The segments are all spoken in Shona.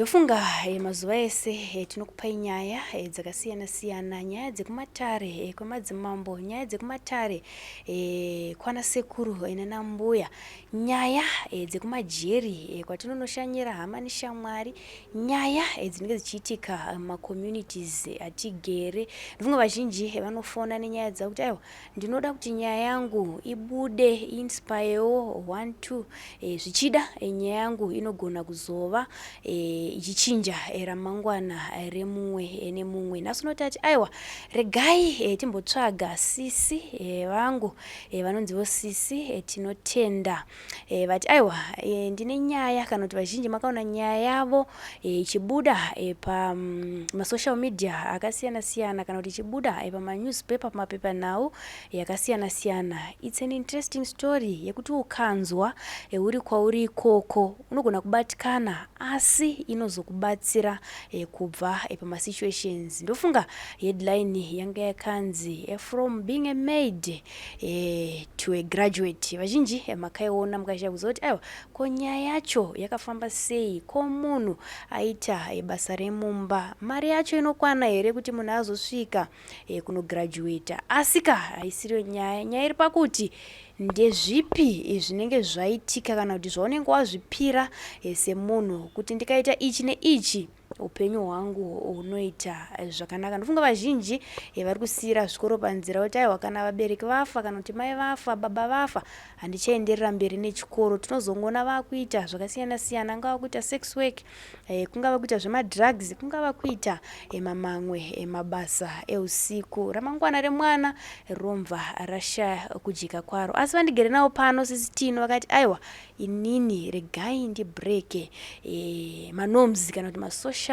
Ndofunga mazuva ese tinokupai nyaya dzakasiyana siyana, nyaya dzekumatare kwemadzimambo, nyaya dzekumatare kwana sekuru nana mbuya, nyaya dzekumajeri kwatinonoshanyira hama neshamwari, nyaya dzinenge dzichiitika mumacommunities atigere. Ndofunga vazhinji vanofona nenyaya dzavo kuti aiwa, ndinoda kuti nyaya yangu ibude, iinspirewo 1 2, zvichida nyaya yangu inogona kuzova ichichinja ramangwana remumwe nemumwe. Nhasi unoti ati aiwa, regai timbotsvaga sisi vangu vanonzivo sisi Tinotenda. Vati aiwa, ndine nyaya, kana kuti vazhinji makaona nyaya yavo ichibuda pamasocial media akasiyana siyana, kana kuti ichibuda pamanewspaper, pamapepanhau yakasiyana siyana. It's an interesting story yekuti ukanzwa uri kwauri ikoko unogona kubatikana, asi inozokubatsira kubva pamasituations. Ndofunga headline yanga yakanzi "From being a maid to a graduate". Vazhinji makaiona mukashaya kuziva kuti aiwa, ko nyaya yacho yakafamba sei? Ko munhu aita basa remumba, mari yacho inokwana here kuti munhu azosvika kunograduata? Asi ka haisiriyo nyaya. Nyaya iri pakuti ndezvipi zvinenge zvaitika, kana kuti zvaunenge wazvipira semunhu kuti ndikaita ichi neichi, upenyu hwangu hunoita zvakanaka. Ndofunga vazhinji vari kusiyira zvikoro panzira kuti aiwa, kana vabereki vafa, kana kuti mai vafa, baba vafa, handichaenderera mberi nechikoro. Tinozongoona vakuita zvakasiyana siyana, angava kuita sex work, kungava kuita zvemadrugs, kungava kuita mamamwe mabasa eusiku. Ramangwana remwana romva rashaya kujeka kwaro. Asi vandigere navo pano, sisi Tino, vakati aiwa, inini regai ndibreke manorms, kana kuti masocial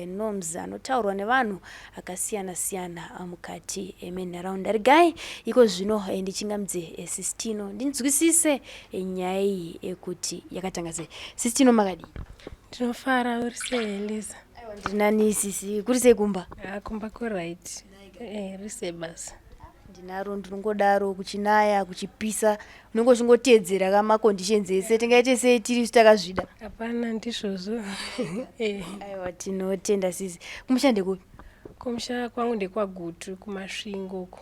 norms anotaurwa nevanhu akasiyana siyana mukati menharaunda. Regai iko zvino ndichingamidze sisi Tino, ndinzwisise nyaya iyi kuti yakatanga sei. Sisi Tino, makadii? Ndinofara. Uri sei, Eliza? Aiwa, ndinani sisi. Kuri sei kumba? Kumba kuright, ri sei basa? Ndinaro, ndinongodaro. Kuchinaya, kuchipisa, unenge uchingotedzera kamaconditions ese. Tingaite sei tiri isu takazvida? Hapana, ndizvozvo. Aiwa, tinotenda sisi. Kumusha ndekupi? Kumusha kwangu ndekwaGutu, kuMasvingo uko.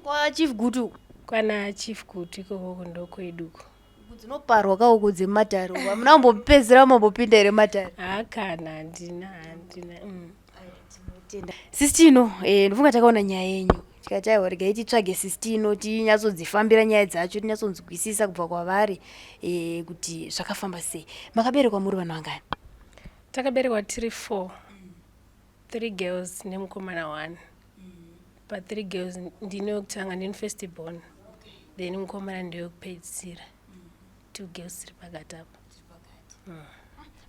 KwaChief Gutu? Kwana Chief Gutu ikokoko, ndokweduko. Dzinoparwa kauko dzematare uko. Hamuna kumbopedzera mambopinda here matare? Hakana, handina. Tinotenda sisi Tino. Ndofunga takaona nyaya yenyu tikati aiwa, regai titsvage sisi Tino, tinyatsodzifambira nyaya dzacho, tinyatsonzwisisa kubva kwavari kuti zvakafamba sei. Makaberekwa muri vanhu vangani? Takaberekwa tiri four, three girls nemukomana one. Pa3 girls ndini wekutanga, ndini first born, then mukomana ndewekupedzisira, two girls tiri pakati apa.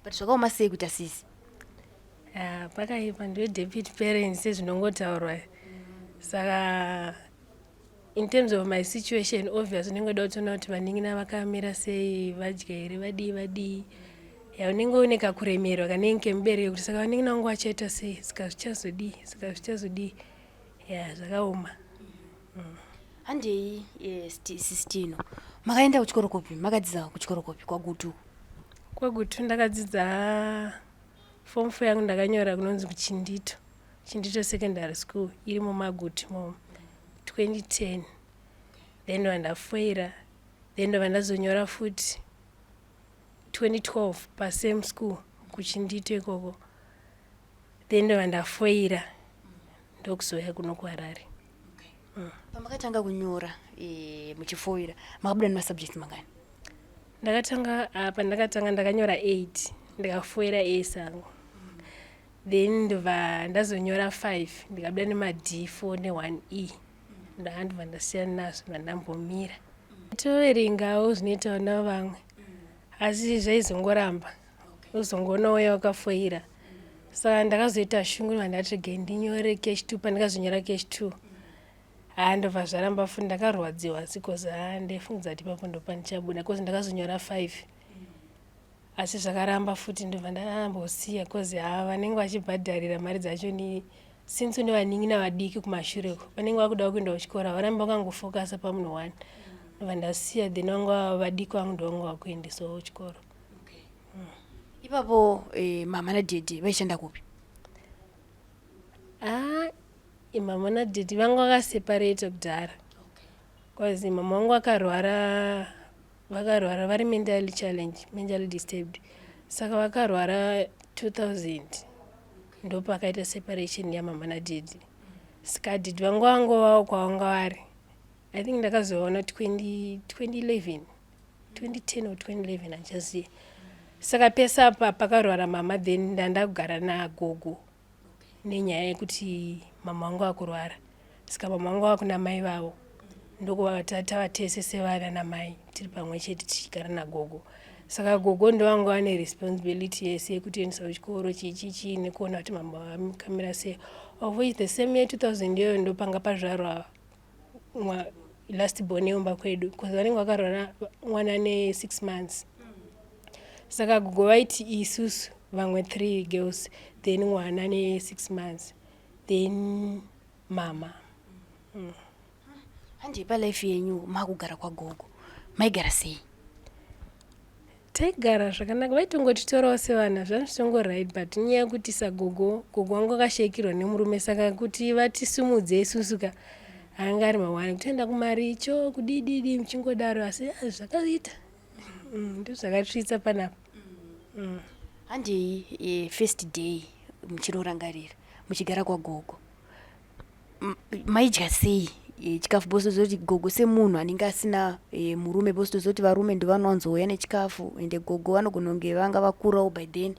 But zvakaoma sei kuita sisi? Ah, pakaipa. Ndiwe deputy parents, sezvinongotaurwa. Saka in terms of my situation, obvious unenge uda kutoona kuti vanin'ina vakamira sei, vadya here, vadii vadii. Ya, unenge une kakuremerwa kanenge kemubereki kuti saka vanin'ina vangu vachaita sei, saka zvichazodii, saka zvichazodii. Ya, zvakaoma. Handei, sisi Tino. Makaenda kuchikoro kupi? Makadzidza kuchikoro kupi kwaGutu? KwaGutu ndakadzidza form 4 yangu, ndakanyora kunonzi kuChindito, Chindito Secondary School, iri mumaGutu momo, 2010. Then ndobva ndafoira, then ndobva ndazonyora futi 2012 pasame school kuChindito ikoko, then ndobva ndafoira, ndokuzouya kuno kuHarare. Pamakatanga kunyora muchifoira, makabuda nemasubjects mangani? Ndakatanga, pandakatanga ndakanyora 8, ndikafoira A sangu, then ndobva ndazonyora 5, ndikabuda nema-D 4 ne1 E. Ndanga ndobva ndasiyana nazvo, ndobva ndambomira. Toverengawo zvinoitawo navo vamwe, asi zvaizongoramba, uzongoona uya wakafoira. Saka ndakazoita shungu, ndobva ndati regai ndinyore cash 2. Pandakazonyora cash 2, haa, ndobva zvaramba futi. Ndakarwadziwa asi, 'cause haa, ndaifungidza kuti ipapo ndopandichabuda, 'cause ndakazonyora 5, asi zvakaramba futi. Ndobva ndambosiya, 'cause haa, vanenge vachibhadharira mari dzacho ni since une vanin'ina vadiki kumashure ko, vanenge vakuda kuenda kuchikoro, havarambi vakangofokasa pamunhu one. Ndobva ndasiya. Then vanga vadiki vangu ndovanga vakuendesawo kuchikoro. Ipapo mama nadhedhi vaishanda kupi? Ah, mama nadhedhi vanga vakaseparata kudhara, cause mama vangu vakarwara, vakarwara vari mentally challenge, mentally disturbed. Saka vakarwara 2000, ndopakaita separation yamama nadhedhi. Saka dhedhi vangu vangovawo kwavanga vari. I think ndakazovaona 2011, 2010 or 2011, handichaziva. Saka pese apa pakarwara mama, then ndandakugara nagogo nenyaya yekuti mama vangu vakurwara. Saka mama vangu vakuna mai vavo, ndokuva tava tese sevana namai tiri pamwe chete tichigara nagogo. Saka gogo ndovanga vane responsibility yese yekutiendesa kuchikoro, chichichi, nekuona kuti mama vakamira sei, of which the same year 2000 iyoyo ndopanga pazvarwa last born yeumba kwedu, because vanenge vakarwara mwana ne6 months. Saka gogo vaiti isusu vamwe three girls, then mwana ne6 months, then mama. Handi palife yenyu makugara kwagogo, maigara sei? Taigara zvakanaka, vaitongotitorawo sevana, zvanga zvitongo right. But inyaya yekuti sagogo, gogo vangu vakashayikirwa nemurume, saka kuti vatisumudze isusu ka, anga ari mawani kutoenda kumaricho kudididi muchingodaro. Asi zvakaita, ndozvakatsvitsa panapa. Handei, first day muchinorangarira muchigara kwagogo, maidya sei chikafu? Bositozoti gogo semunhu anenge asina murume, bositozoti varume ndovanowanzouya nechikafu, ende gogo vanogona kunge vanga vakurawo by then.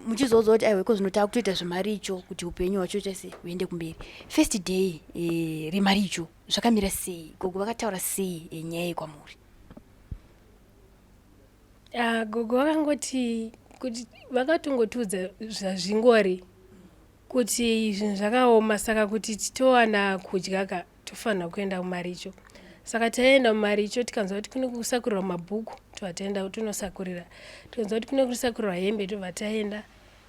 Muchizoudza kuti aiwa, iko zvino taakutoita zvemaricho kuti upenyu hwacho chese huende kumberi. First day remaricho zvakamira sei? Gogo vakataura sei nyaya yekwamuri? Ah, gogo vakangoti kuti vakatongotiudza zvazvingori kuti zvinhu zvakaoma, saka kuti titowana kudya ka, tofanira kuenda kumaricho. Saka taienda mumaricho, tikanzwa kuti kune kusakurirwa mabhuku, tobva taenda tonosakurira. Tikanzwa kuti kune kusakurirwa hembe, tobva taenda.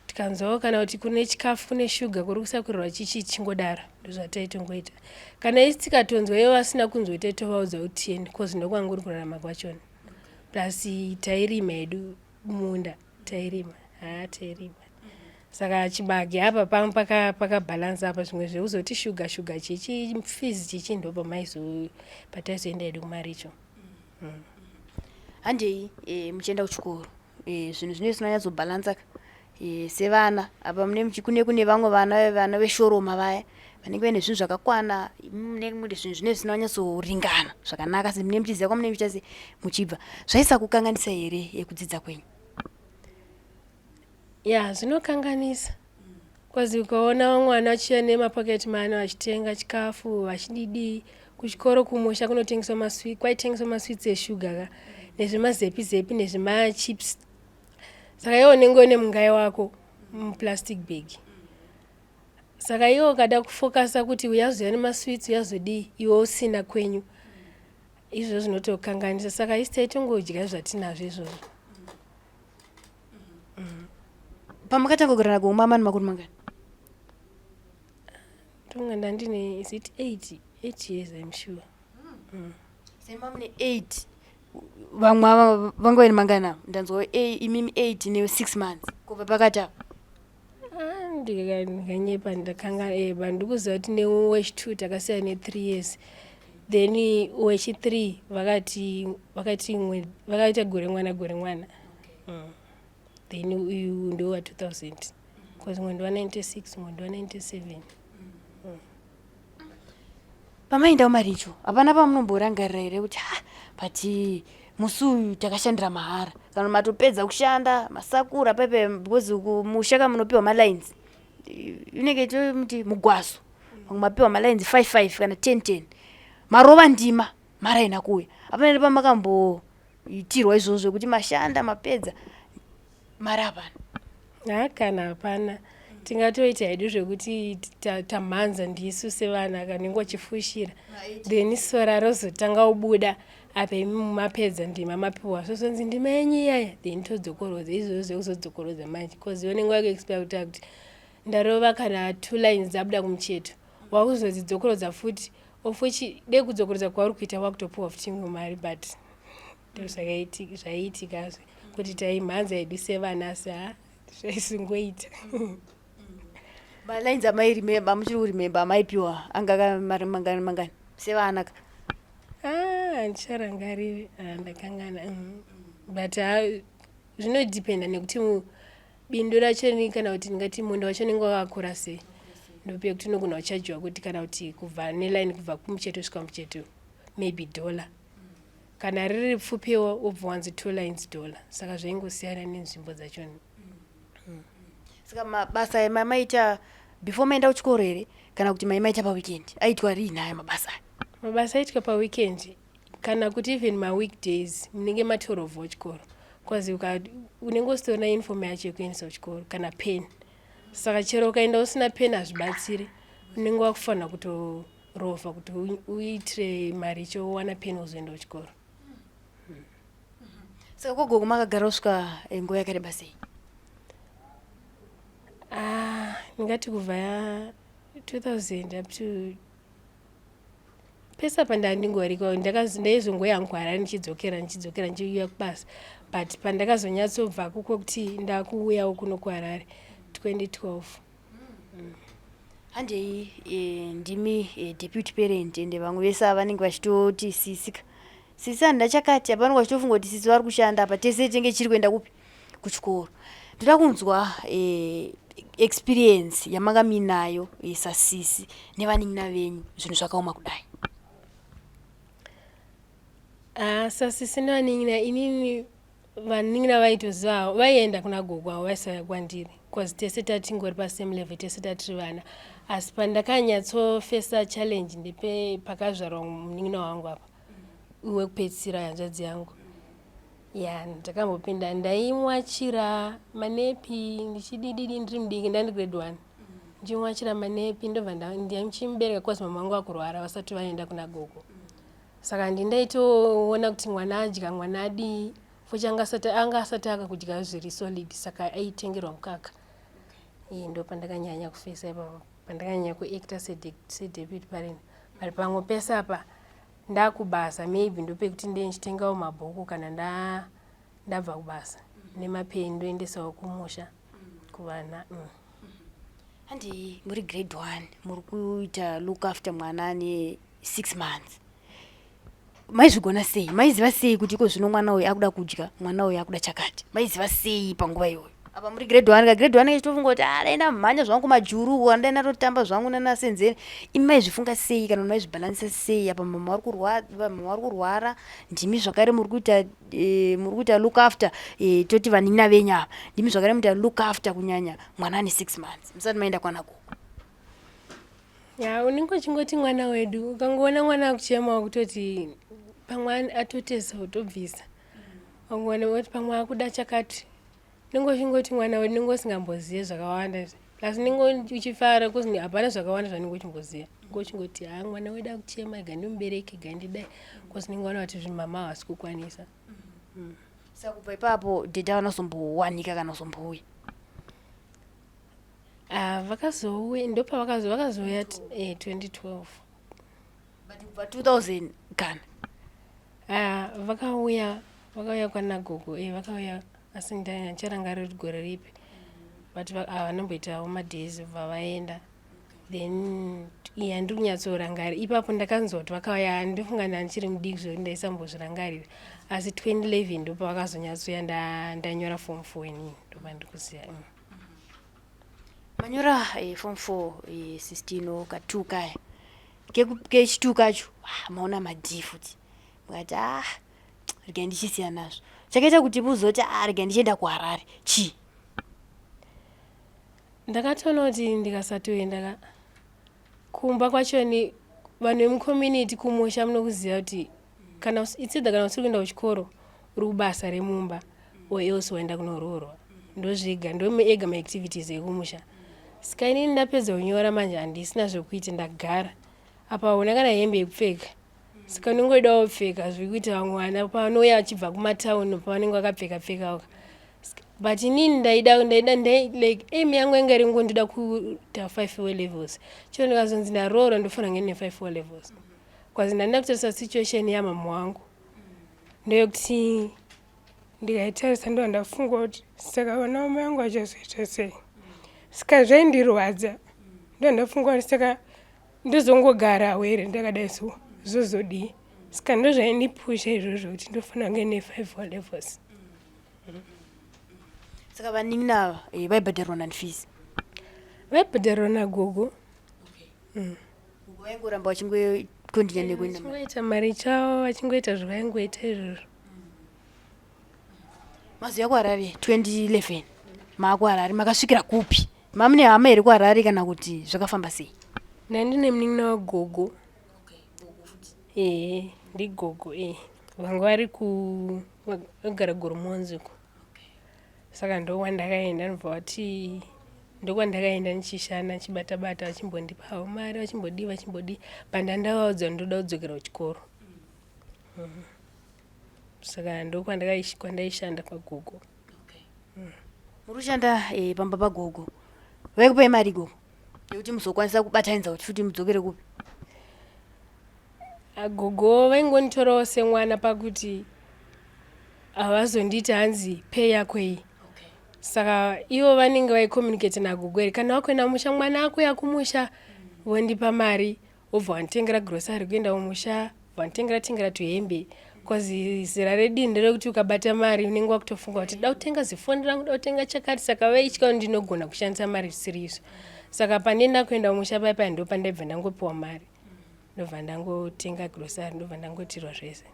Tikanzwawo kana kuti kune chikafu, kune shuga, kuri kusakurirwa chichi, chingodaro. Ndozvataitongoita. Kana isi tikatonzwa ivo vasina kunzwa, taitovaudza kuti tiende, cause ndokwanga kuri kurarama kwachona. Plus tairima hedu munda, tairima, haa, tairima. Saka chibage apa pamwe pakabhalansa apa, zvimwe zvekuzoti shuga shuga, chichi, fees, chichi, ndopamaizo pataizoenda hedu kumaricho. Handei, muchienda kuchikoro, zvinhu zvinenge zvisina kunyatsobhalansa ka sevana apa mune kune vamwe vana veshoroma vaya vanenge vaine zvinhu zvakakwana, mune mune zvinhu zvinenge zvisina kunyatsoringana zvakanaka. Mune muchiziva kwamunenge muchiita muchibva, zvaisakukanganisa here yekudzidza kwenyu? Ya, zvinokanganisa, cause ukaona vamwe vana vachiuya nemapocket money vachitenga chikafu, vachididi kuchikoro, kumusha kunotengeswa masweet, kwaitengeswa masweets eshuga ka, nezvimazepi zepi, nezvimachips. Saka iwe unenge une mungai wako muplastic bag, saka iwe ukada kufokasa kuti uyazouya nemasweets, uyazodii, iwe usina kwenyu, izvozvo zvinotokanganisa. Saka isi taitongodya zvatinazvo izvozvo. Pamakatanga kugara nagogo mama nemakore mangani? Tonga ndandine, is it 8 years? I'm sure. Sema mune 8, vamwe ava vanga vaine mangani? Ndanzwa imimi 8 ne6 months, kubva pakati apa? Ah, ndinganyepa, ndakanga bandikuziva kuti newechi2 takasiyana ne3 years, then wechi3 vakati vakaita gore mwana, gore mwana. Then uyu ndowa 2000, because mwe ndowa 96, mwe ndowa 97. Pamaenda kumaricho, hapana pamunomborangarira here kuti ha, but musi uyu takashandira mahara? Kana matopedza kushanda, masakura pepe, because kumusha kamunopiwa malines, inenge tomuti mugwaso, vamwe mapiwa malines 5 5 kana 10 10, marova ndima, mari haina kuuya. Hapana here pamakamboitirwa izvozvo zvekuti mashanda, mapedza, mari hapana? Ha, kana hapana. Tingatoita hedu zvekuti tamhanza ndisu sevana kanenge wachifushira, then sora rozotanga kubuda apa imi mapedza ndima, mapiwa zvozonzi ndima yenyu iyaya, then todzokorodza izvozvo zvekuzodzokorodza manje, cause unenge wakuexpecta kuti ndarova kana two lines dzabuda kumucheto, wakuzodzidzokorodza futi, of which dei kudzokorodza kwauri kuita wakutopiwa futi imwe mari. But ndozvaiitikazve. Kuti taimhanza hedu sevana, asi ha, zvaisingoita. Malines amairemember, amuchiri kuremember, amaipiwa anga mari mangani mangani sevana ka? Ah, handicharangariri. Ah, ndakangana. But ha, zvinodhipenda nekuti bindu racho kana kuti ndingati munda wacho unenge wakakura sei. Ndopekuti unogona kuchajiwa kuti kana kuti kubva neline, kubva kumucheto kusvika mucheto, maybe dollar. Kana riri pfupiwo, wobva wanzi two lines dollar. Saka zvaingosiyana nenzvimbo dzachona. Saka mabasa aya mamaita before maenda kuchikoro here, kana kuti maimaita paweekend? Aitwa riini aya mabasa aya? Mabasa aitwa paweekend, kana kuti even maweekdays munenge matorovhawo chikoro, because unenge usitorina uniform yacho yekuendesa kuchikoro kana pen. Saka chero ukaenda usina pen, hazvibatsiri. Unenge wakufanira kutorovha kuti uitire mari ichowana pen, uzoenda kuchikoro. Saka kwagogo makagara kusvika nguva yakareba sei? Ah, ndingati kubva ya 2000 up to pese apa ndandingoriko. Ndaizongoya kuHarare, ndichidzokera, ndichidzokera, ndichiuya kubasa. But pandakazonyatsobvako kwekuti ndakuuyawo kuno kuHarare, 2012. Handei, ndimi deputy parent, ende vamwe vese ava vanenge vachitoti sisi ka, sisi handina chakati. Apa vanenge vachitofunga kuti sisi vari kushanda, apa tese tinenge chiri kuenda kupi? Kuchikoro. Ndoda kunzwa experience yamanga muinayo sasisi nevanin'ina venyu, zvinhu zvakaoma kudai. Ah, sasisi nevanin'ina, inini vanin'ina vaitoziva, vaienda kuna gogo avo, vaisauya kwandiri, because tese tatingori pasame level, tese tatiri vana. Asi pandakanyatsofesa challenge ndepe pakazvarwa munin'ina wangu apa wekupedzisira, hanzvadzi yangu. Ya, ndakambopinda ndaimwachira manepi ndichidididi, ndiri mudiki, ndandi grade 1, ndichimwachira manepi, ndobva ndichimubereka, cause mama vangu vakurwara vasati vaenda kuna gogo. Saka ndindaitoona kuti mwana adya, mwana adii, futi anga asati akakudya zviri solid, saka aitengerwa mukaka. Iye ndo pandakanyanya kufesa ipapo, pandakanyanya kuacta sedeputy parent. But pamwe pese apa ndakubasa, maybe ndopekuti ndee ndichitengawo mabhuku kana ndabva kubasa, nemapeni, ndoendesawo kumusha kuvana. Handi muri grade 1, muri kuita look after mwana ane 6 months. Maizvigona sei? Maiziva sei kuti iko zvino mwana uyu akuda kudya, mwana uyu akuda chakati? Maiziva sei panguva iyoyo? Apa muri grade 1 ka, grade 1 kachitofunga kuti, "Ah, dai ndamhanya zvangu kumajuru uko, dai ndatotamba zvangu nanasenzeni." Imi maizvifunga sei, kana kuti maizvibhalansisa sei? Apa mama vari kurwara, ndimi zvakare muri kuita look after, toti vanin'ina venyu ava, ndimi zvakare muita look after, kunyanya mwana ane 6 months, musati maenda kwana gogo. Ya, unenge uchingoti mwana wedu. Ukangoona mwana akuchema, kutoti pamwe atotesa, utobvisa. Wangoona kuti pamwe akuda chakati, unenge uchingoti mwana wedu. Unenge usingambozive zvakawanda, plus unenge uchifara kuzi hapana zvakawanda zvanenge uchimboziva. Unenge uchingoti, "Ha, mwana wedu akuchema, ega ndimubereki, ega ndidai," because unenge waona kuti zvimama havasi kukwanisa. Saka kubva ipapo dhedha vanozombowanika kana kuzombouya? Ah, vakazouya, ndopavakazo vakazouya 2012. But kubva 2000 kana? Ah, vakauya kwanagogo, vakauya, asi ndicharangarira kuti gore ripi, but vanomboitawo madays, bva vaenda. Then iya, ndiri kunyatsorangarira ipapo ndakanzwa kuti vakauya, ndofunga ndandichiri mudiki zvokuti ndaisambozvirangarira. Asi 2011 ndopavakazonyatsoya, ndanyora form 4 inini, ndopandiri kuziva. Manyora form 4, 16 ka2 kaya kechi2 kacho, ah, maona maD futi, mukati, "Ah, regai ndichisiya nazvo." Chakaita kuti muzoti, "Ah, regai ndichienda kuHarare," chii? Ndakatoona kuti ndikasatoenda ka kumba kwachoni, vanhu vemucommunity kumusha munokuziva kuti kana it's either kana usiri kuenda kuchikoro, uri kubasa remumba, or else waenda kunoroorwa. Ndozvega, ndo ega maactivities ekumusha. Saka inini ndapedza kunyora manje, handisina zvekuita, ndagara apa, hauna kana hembe yekupfeka, saka unongoidawo kupfeka zviri kuita vamwe vana pavanouya vachibva kumatauni, pavanenge vakapfeka pfekawo. But inini ndaida like aim yangu yanga iri ngondoda kuita five O levels. Chero ndikazonzi ndaroora, ndofanira kunge ndine five O levels, because ndandida kutarisa situation yamama wangu, ndeyekuti Ndikaitarisa ndobva ndafunga kuti saka vana vamai vangu vachazoita sei. Saka zvaindirwadza. Ndobva ndafunga kuti saka ndozongogarawo here ndakadai so zvozodii. Saka ndozvaindipusha izvozvo kuti ndofanira kunge ne5 O levels. Saka vanin'ina ava vaibhadharwa nani fees? Vaibhadharwa nagogo. Gogo vaingoramba vachingokontinya nekuenda. Vachingoita mari chavo, vachingoita zvavaingoita izvozvo. Mazuva kuHarare 2011 maakuHarare makasvikira kupi? Mamune hama here kuHarare kana kuti zvakafamba sei? Ndandine munin'ina wagogo. Ehe, ndigogo e vanga vari ku vagara Goromonzi uko. Saka ndokwandakaenda ndobva vati ndokwandakaenda ndichishanda ndichibata bata vachimbondipawo mari vachimbodii vachimbodii pandandavaudza ndoda kudzokera kuchikoro. Saka ndokwandaishanda kwagogo. Muri kushanda pamba pagogo. Vaikupai mari gogo yekuti muzokwanisa kubatanidza kuti futi mudzokere kupi? Gogo vaingonditorawo semwana pakuti havazonditi hanzi pay yako iyi. Saka ivo vanenge vaicommunicate nagogo here kana wakuenda musha mwana akuya kumusha vondipa mari wobva wanditengera grocery kuenda kumusha wanditengera tengera tuhembe cause zera redu nderekuti ukabata mari unenge wakutofunga kuti da kutenga zifoni rangu da kutenga chakati. Saka vaitya kuti ndinogona kushandisa mari zvisiri izvo. Saka pandenda kuenda kumusha paya paya ndo pandaibva ndangopiwa mari ndobva ndangotenga grocery ndobva ndangoitirwa zvese.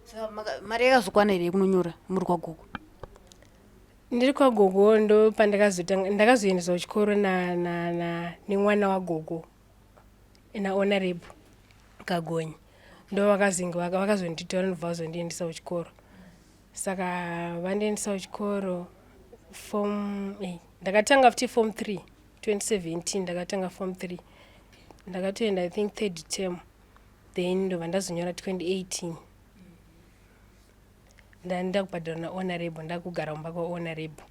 Saka mari yakazokwana here yekunonyora muri kwagogo? Ndiri kwagogo ndo pandakazotanga ndakazoendeswa kuchikoro nemwana wagogo naHonorable Kagonyi. Ndo vakazinge vakazonditora ndobva vazondiendesa kuchikoro. Saka vandiendesa kuchikoro form ndakatanga futi form 3 2017 ndakatanga form 3 ndakatoenda I think third term then ndobva ndazonyora 2018 ndanda kubhadhara naHonorable ndakugara kumba kwaHonorable.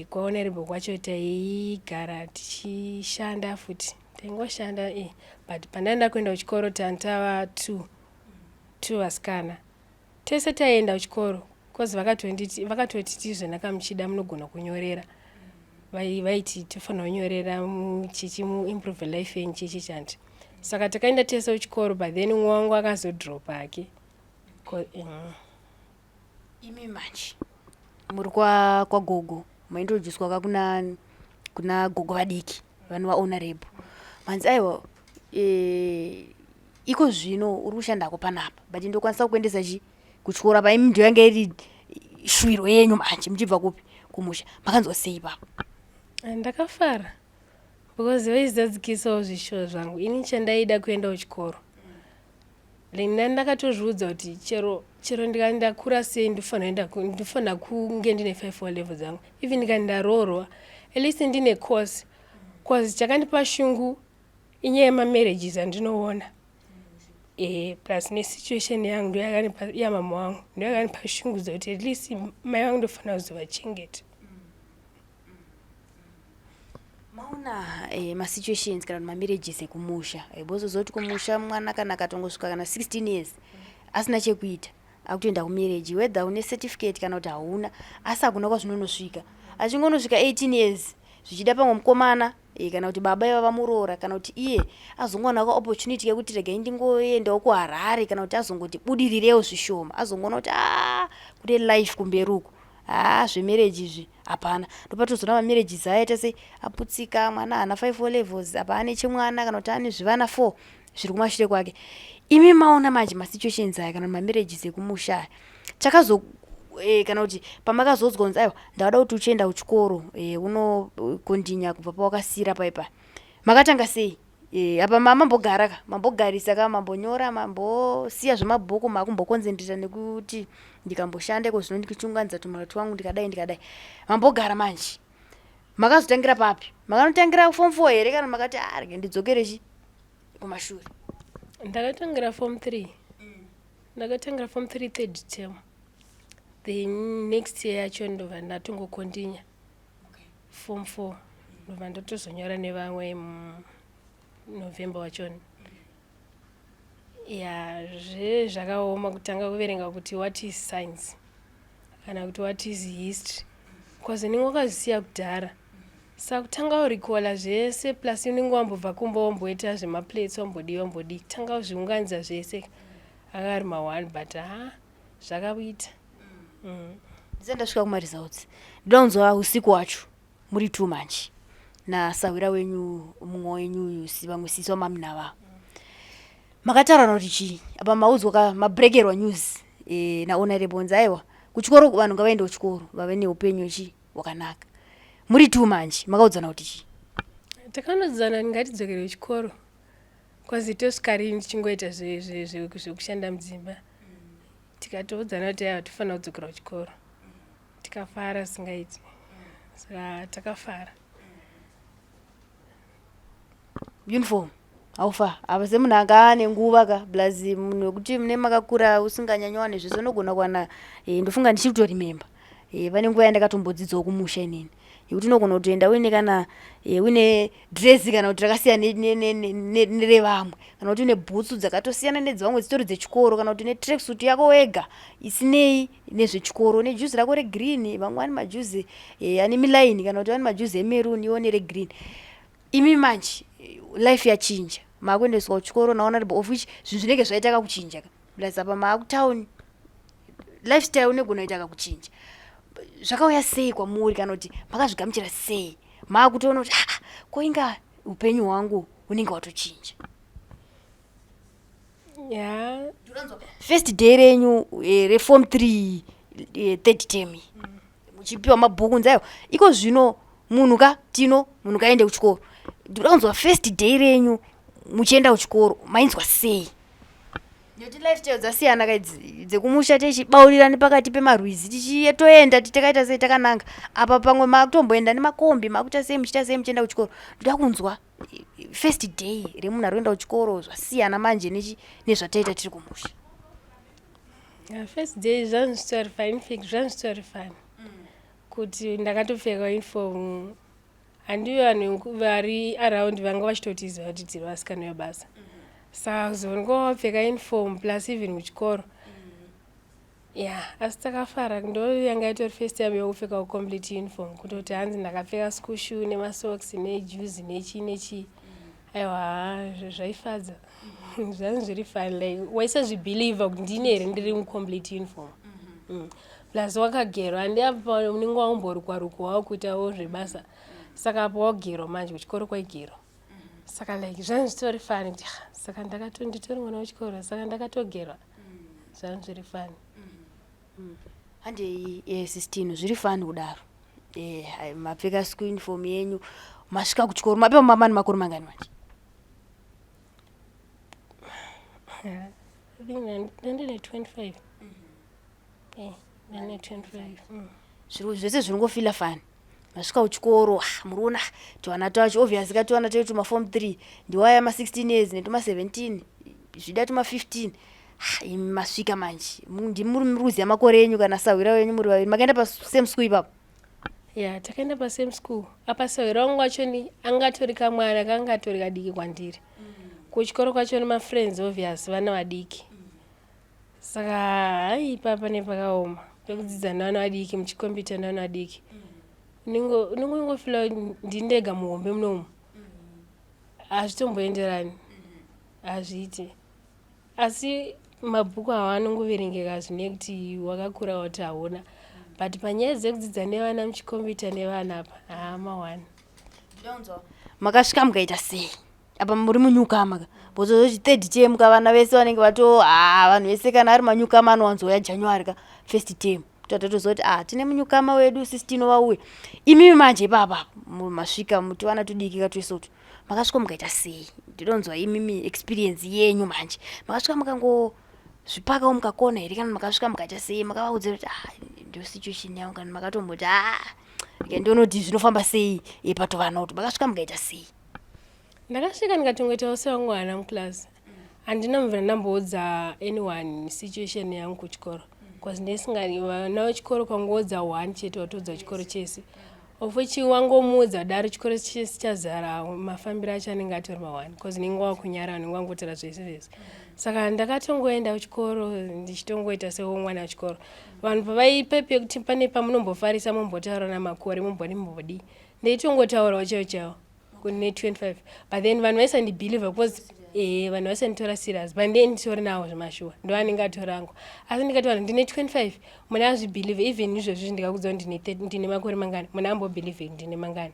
KwaHonorable kwacho taigara tichishanda futi taingoshanda but pandanga kuenda kuchikoro tantava two vasikana tese taienda kuchikoro cause vakatoti tizvonaka muchida munogona kunyorera. Vaiti tofanira kunyorera chichi muimprove life yenyu chichi chanti. Saka takaenda tese kuchikoro but then umwe wangu akazodropa hake. Imi manje muri kwagogo maintroducwa ka kuna gogo vadiki vanova Honorable. Manzi aiwa iko zvino uri kushandako panapa but ndokwanisa kukuendesa chi kuchikoro apa imi ndo yanga iri shuviro yenyu manje muchibva kupi kumusha. Makanzwa sei ipapo? Ndakafara because vaizadzikisawo zvishuwo zvangu. Ini chandaida kuenda kuchikoro. Nda ndakatozviudza kuti chero ndikandakura sei ndofanira kunge ndine 5 O level dzangu. Even ndikandaroorwa at least ndine course. Cause chakandipa shungu inyaya yemamarriages andinoona. Plus nesituation yangu ndoyakanipa yamama wangu ndoyakanipa shungu dzekuti at least mai vangu ndofanira kuzovachengeta. Maona masituations kana kuti mamarriages ekumusha bozoziva kuti kumusha mwana kana akatongosvika kana 16 years asina chekuita akutoenda kumarriage whether une certificate kana kuti hauna asi hakuna kwazvinonosvika. Achingonosvika 18 years zvichida pamwe mukomana kana kuti baba ivava vamuroora kana kuti iye azongowana ka opportunity yekuti regai ndingoendawo kuHarare kana kuti azongoti budirirewo zvishoma azongoona kuti a kune life kumberi uku haa zvemarriage izvi hapana. Ndopatozoona mamarriages aita sei aputsika mwana haana 5 O levels apa ane chimwana kana kuti ane zvivana 4 zviri kumashure kwake. Imi maona manje masituations aya kana mamarriages ekumusha aya chakazo kana kuti pamakazodzwa kunzi aiwa ndauda kuti uchienda kuchikoro unokontinya kubva pawakasiyira paipa makatanga sei? Apa mamambogara ka mambogarisa ka mambonyora mambosiya zvemabhuku makumboconcentrata nekuti ndikamboshanda iko zvino ndichiunganidza tumari twangu ndikadai ndikadai mambogara manje makazotangira papi? Makanotangira form 4 here kana makati ah rega ndidzokere chi kumashure? Ndakatangira form 3. Ndakatangira form 3 third term. Then next year yacho ndobva ndatongokontinya form 4 ndobva ndatozonyora nevamwe muNovember wachona. Ya zve zvakaoma kutanga kuverenga kuti what is science. Kana kuti what is history, because unenge wakazvisiya kudhara. Saka kutanga urecalla zvese, plus unenge wambobva kumba, wamboita zvemaplates, wambodii, wambodii, kutanga uzviunganidza zvese anga ari ma1, but ha, zvakaita. Ndisati ndasvika kumaresults, ndoda kunzwa usiku wacho muri two manje nasahwira wenyu, mumwe wenyu uyu, vamwe sisi wamami nava. Makataurana kuti chii apa maudzwa ka mabreakerwa news naHonorable nzi aiwa, kuchikoro vanhu ngavaende kuchikoro vave neupenyu chi hwakanaka. Muri two manje, makaudzana kuti chii? Takanodzana ngatidzokere kuchikoro, cause tosvika rini tichingoita zvekushanda mudzimba? Tikatoudzana kuti aiwa, tofanira kudzokera kuchikoro. Tikafara singaiti, saka takafara. Uniform haufa apa semunhu anga ane nguva ka, plus munhu wekuti mune makakura usinganyanyowane zvese, unogona kuwana ndofunga ndichiri kutoremember pane nguva yandakatombodzidzawo kumusha inini yekuti unogona kutoenda uine kana uine dresi kana kuti rakasiyana nerevamwe, kana kuti une bhutsu dzakatosiyana nedzevamwe dzitori dzechikoro, kana kuti une tracksuit yako wega isinei nezvechikoro, nejuzi rako regreen. Vamwe vane majuzi ane milaini, kana kuti vane majuzi emaroon, iwo neregreen. Imi manje life yachinja, maakuendeswa kuchikoro naHonorable, of which zvinhu zvinenge zvaita kakuchinja ka, plus apa maakutauni, lifestyle unogona kuita kakuchinja. Zvakauya sei kwamuri, kana kuti makazvigamuchira sei maakutoona kuti ah, ko inga upenyu hwangu hunenge hwatochinja? Ya. First day renyu reform 3, third term, muchipiwa mabhuku nzayo iko zvino munhu ka tino munhu kaende kuchikoro. Ndikuda kunzwa first day renyu muchienda kuchikoro, mainzwa sei? Nekuti lifestyle dzasiyana kaidzi dzekumusha, tichibaurira nepakati pemarwizi tichitoenda, takaita sei, takananga apa. Pamwe makutomboenda nemakombi, makuita sei, muchiita sei muchienda kuchikoro. Ndoda kunzwa first day remunhu ari kuenda kuchikoro, zvasiyana manje nezvataita tiri kumusha. Yeah, first day zvangu zvitori fine. Infact zvangu zvitori fine kuti ndakatopfeka uniform. Handivi vanhu vari around vanga vachitotiziva kuti tiri vasikana vebasa, saka kuzoonekwa wapfeka uniform, plus even kuchikoro, ya. Asi takafara, ndo yanga itori first time yokupfeka complete uniform, kutoti hanzi ndakapfeka school shoe nemasocks nejuzi nechii nechii. Aiwa, zvaifadza, zvangu zviri fine. Like waisazvibelieva kuti ndini here ndiri mucomplete uniform. Plus wakagerwa, handi apa unenge waumborukwa rukwa wakuitawo zvebasa, saka apo wagerwa manje, kuchikoro kwaigerwa. Saka like zvangu zvitori fun kuti saka nditori mwana wechikoro, saka ndakatogerwa, zvangu zviri fun. Handei, sistino, zviri fun kudaro. Mapfeka school uniform yenyu, masvika kuchikoro, mapepa mamani makore mangani manje? I think ndandine 25. Ndandine 25. Zviro zvese zviringofeela fun. Masvika kuchikoro, ah, muriona twana twacho, obvious ka twana twetu maform 3 ndiwaya ma16 years netuma17, zvida tuma15. Ah, imi masvika manje, ndimuri muri kuziva makore enyu kana sahwira wenyu muri vaviri makaenda pasame school ipapo? Ya, takaenda pasame school. Apa sahwira wangu wacho ni angatori kamwana kangatori kadiki kwandiri. Kuchikoro kwacho nemafriends, obvious vana vadiki, saka hai, ipapa nepakaoma pekudzidza nevana vadiki, muchikombita nevana vadiki, unenge ungofeela ndindega muhombe munomu, hazvitomboenderani, hazviiti. Asi mabhuku awa anongoverengeka zvine kuti wakakura wati hauna, but panyaya dzekudzidza nevana muchikombita nevana apa, haa, mawani. Makasvika mukaita sei apa muri munewcomer ka? Bozozoti third term ka, vana vese vanenge vato, ha, vanhu vese kana ari manewcomer anowanzouya January ka, first term. Tatatoziva kuti ah, tine munewcomer wedu sistino vauya. Imimi manje ipapa masvika muti vana tudiki katwese utu, makasvika mukaita sei? Ndinonzwa imimi experience yenyu manje. Makasvika mukangozvipakawo mukakona here, kana makasvika mukaita sei? Makavaudza kuti ah, ndio situation yangu, kana makatomboti ah, ndionoti zvinofamba sei patovana kuti makasvika mukaita sei? Ndakasvika ndikatongoitawo sevamwe vana muclass. Handina mubvira ndamboudza anyone situation yangu kuchikoro, because ndisingani vana vechikoro. Kwangoudza one chete, watoudza chikoro chese. Of which wangomuudza kudaro chikoro chese chazara, mafambiro acho anenge atori mawani because unenge wakunyara, unenge wangotaura zvese zvese. Saka ndakatongoenda kuchikoro ndichitongoita sewo mwana wechikoro. Vanhu pavaipepe kuti pane pamunombofarisa, mumbotaura namakore, mumbodi mumbodi, ndaitongotaurawo chaiwo chaiwo kune 25, but then vanhu vaisandibhilivha because vanhu vaisanditora serious, but ndee nditori nawo zvemashuwa, ndo anenge atori angu. Asi ndikati vanhu ndine 25, munhu azvibhilivhe. Even izvozvi ndikakudza kuti ndine makore mangani, munhu ambobhilivhe ndine mangani.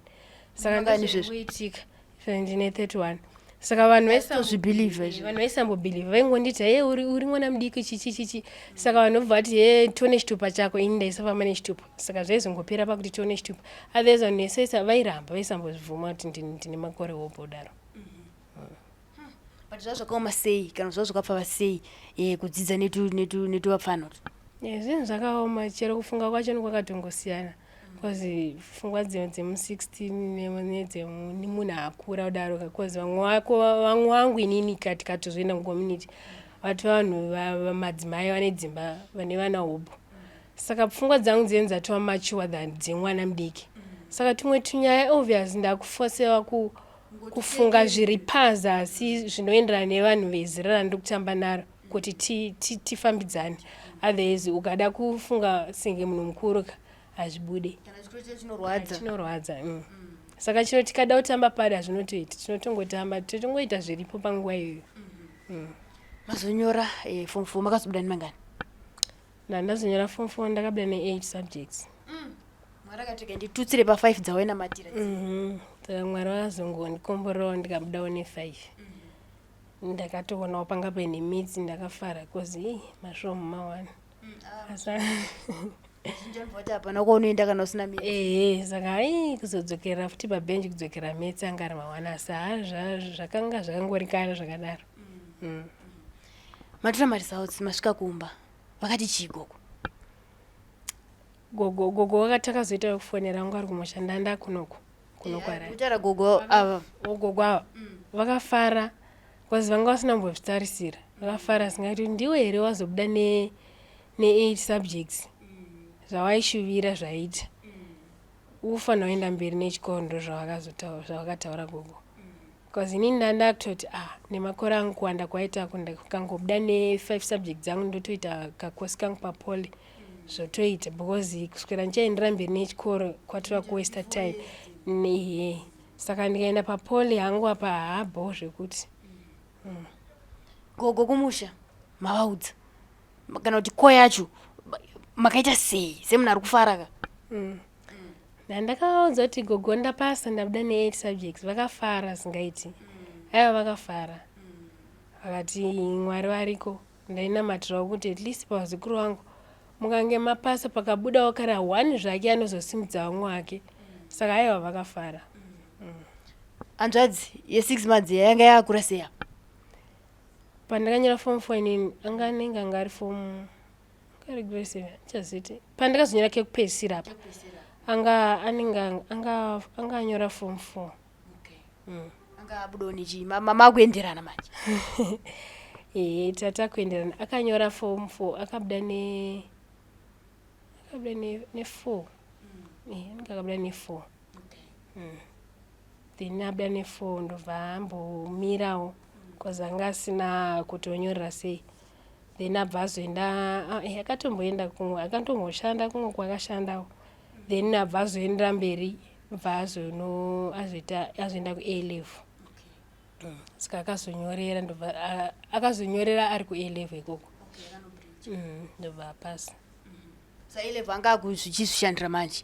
Saka Mangani izvezvi? ndozvingoitika, ndine 31. Saka vanhu Tozvibhilivha izvi. Vanhu vaisambobhilivha, vaingonditi, "He, uri mwana mudiki, chichi chichi." Saka vanhu vobva vati, "He, tione chitupa chako." Ini ndaisafamba nechitupa, saka zvaizongopera pakuti tione chitupa. Otherwise vanhu vesaisa vairamba, vaisambozvibvuma kuti ndine makore hobho kudaro. But zvava zvakaoma sei kana zvava zvakapfava sei kudzidza netuvapfana? Zvinhu zvakaoma, chero kufunga kwacho kwakatongosiyana because pfungwa dzemu16 nedzemunhu akura kudaro, because vamwe vako, vamwe vangu inini tikatozoenda mucommunity, vati vanhu madzimai vane dzimba, vane vana hobho. Saka pfungwa dzangu dzinenge dzatova mature than dzemwana mudiki. Saka tumwe tunyaya, obvious, ndakufosewa kufunga zviri pazasi zvinoenderana nevanhu vezera randiri kutamba naro kuti tifambidzane. Otherwise ukada kufunga senge munhu mukuru ka, hazvibude. Kana chikoro chacho chinorwadza. Chinorwadza. Saka chino tikada kutamba pari, hazvinotoiti, tinotongotamba, totongoita zviripo panguva iyoyo. Mazonyora form four, makazobuda nemangani? Ndandazonyora form four, ndakabuda ne8 subjects. Mwari akati nditutsire pa5 dzawainamatira. Saka Mwari vakazongondikomborerawo, ndikabudawo ne5. Ndakatoonawo panga paine maths, ndakafara because ii masvomu mawana. Asa Zhinji anobva kuti hapana kwaunoenda kana usina maths. Ehe, saka ai kuzodzokera futi pabhenji, kudzokera maths anga ari mawana, asi ha, zvakanga zvakangorikana zvakadaro. Matora maresults, masvika kumba, vakati chii gogo? Gogo wakati takazoita kufonera vangu vari kumusha, ndanda kunoku kunokwara. Kutaura gogo ava. Gogo ava vakafara because vanga vasina kumbozvitarisira. Vakafara singati, "Ndiwe here wazobuda ne8 subjects zvawaishuvira zvaita? Ufanira kuenda mberi nechikoro." Ndo zvavakataura gogo, because inini ndanda kutoti, ah, nemakore angu, kuwanda kwaita kangobuda ne5 subject dzangu, ndotoita kakosi kangu papoly, zvotoita, because kuswera ndichaendera mberi nechikoro kwatova kuwaster time nehe. Saka ndikaenda papoly hangu apa, haabho zvekuti. Gogo kumusha mavaudza kana kuti ko yacho makaita sei semunhu ari kufara ka? Ndandakaudza kuti, "Gogo, ndapasa, ndabuda ne8 subjects." Vakafara zingaiti. Aiwa, vakafara, vakati Mwari variko. Ndainamatirawo kuti at least pavazukuru vangu mukange mapasa, pakabudawo kana one zvake anozosimudza vamwe wake. Saka aiwa, vakafara. Hanzvadzi ye6 months yanga yakura sei apa? Pandakanyora form four inini, anga anenge anga ari form, anga ari grade seven, chaziti pandakazonyora kekupedzisira apa, anga anenge anga anyora form four. Anga abudawo nechii? Makuenderana manje? Ehe, tatakuenderana. Akanyora form four, akabuda ne four. Anenge akabuda ne4. Then abuda ne4, ndobva ambomirawo because anga asina kutonyorera sei. Then abva azoenda, akatomboenda kumwe, akatomboshanda kumwe kwaakashandawo. Then abva azoendera mberi, bva azono azoita azoenda kuA level. Saka akazonyorera, ndobva akazonyorera ari kuA level ikoko, ndobva apasa. Sa A level anga akuzvichizvishandira manje?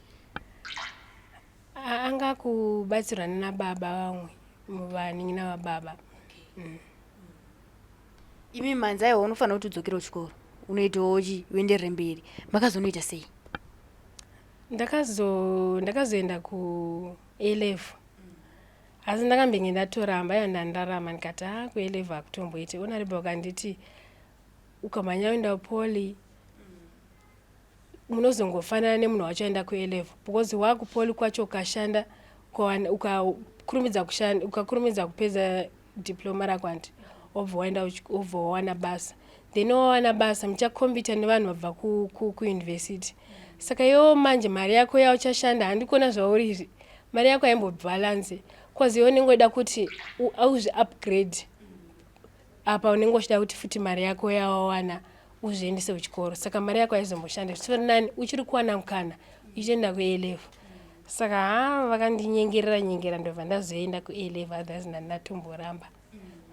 Anga kubatsirwa nababa, vamwe vanin'ina vababa. Imi manzi aiwa, unofanira kuti udzokere kuchikoro, unoitawo chi, uenderere mberi. Makazonoita sei? Ndakazoenda ku A level, asi ndakambenge ndatoramba iyo, ndandarama, ndikati, "Ha, ku A level hakutomboiti." Onariba ukanditi ukamhanya uenda poly, munozongofanana nemunhu wacho aenda ku A level, because wakupoly kwacho ukashanda, ukakurumidza kushanda, ukakurumidza kupedza diploma rako, handi wobva waenda, wobva wawana basa. Then wawana basa, muchakombita nevanhu vabva kuuniversity. Saka iwewo manje mari yako yauchashanda, handikuona zvauri izvi, mari yako haimbobhalansi, cause iwe unenge uida kuti uzvi-upgrade. Apa unenge uchida kuti futi mari yako yawawana uzviendese kuchikoro, saka mari yako haizomboshanda. Zvitori nani uchiri kuwana mukana uchienda kuA level. Saka ha, vakandinyengerera nyengera, ndobva ndazoenda kuA level. Otherwise ndandatomboramba.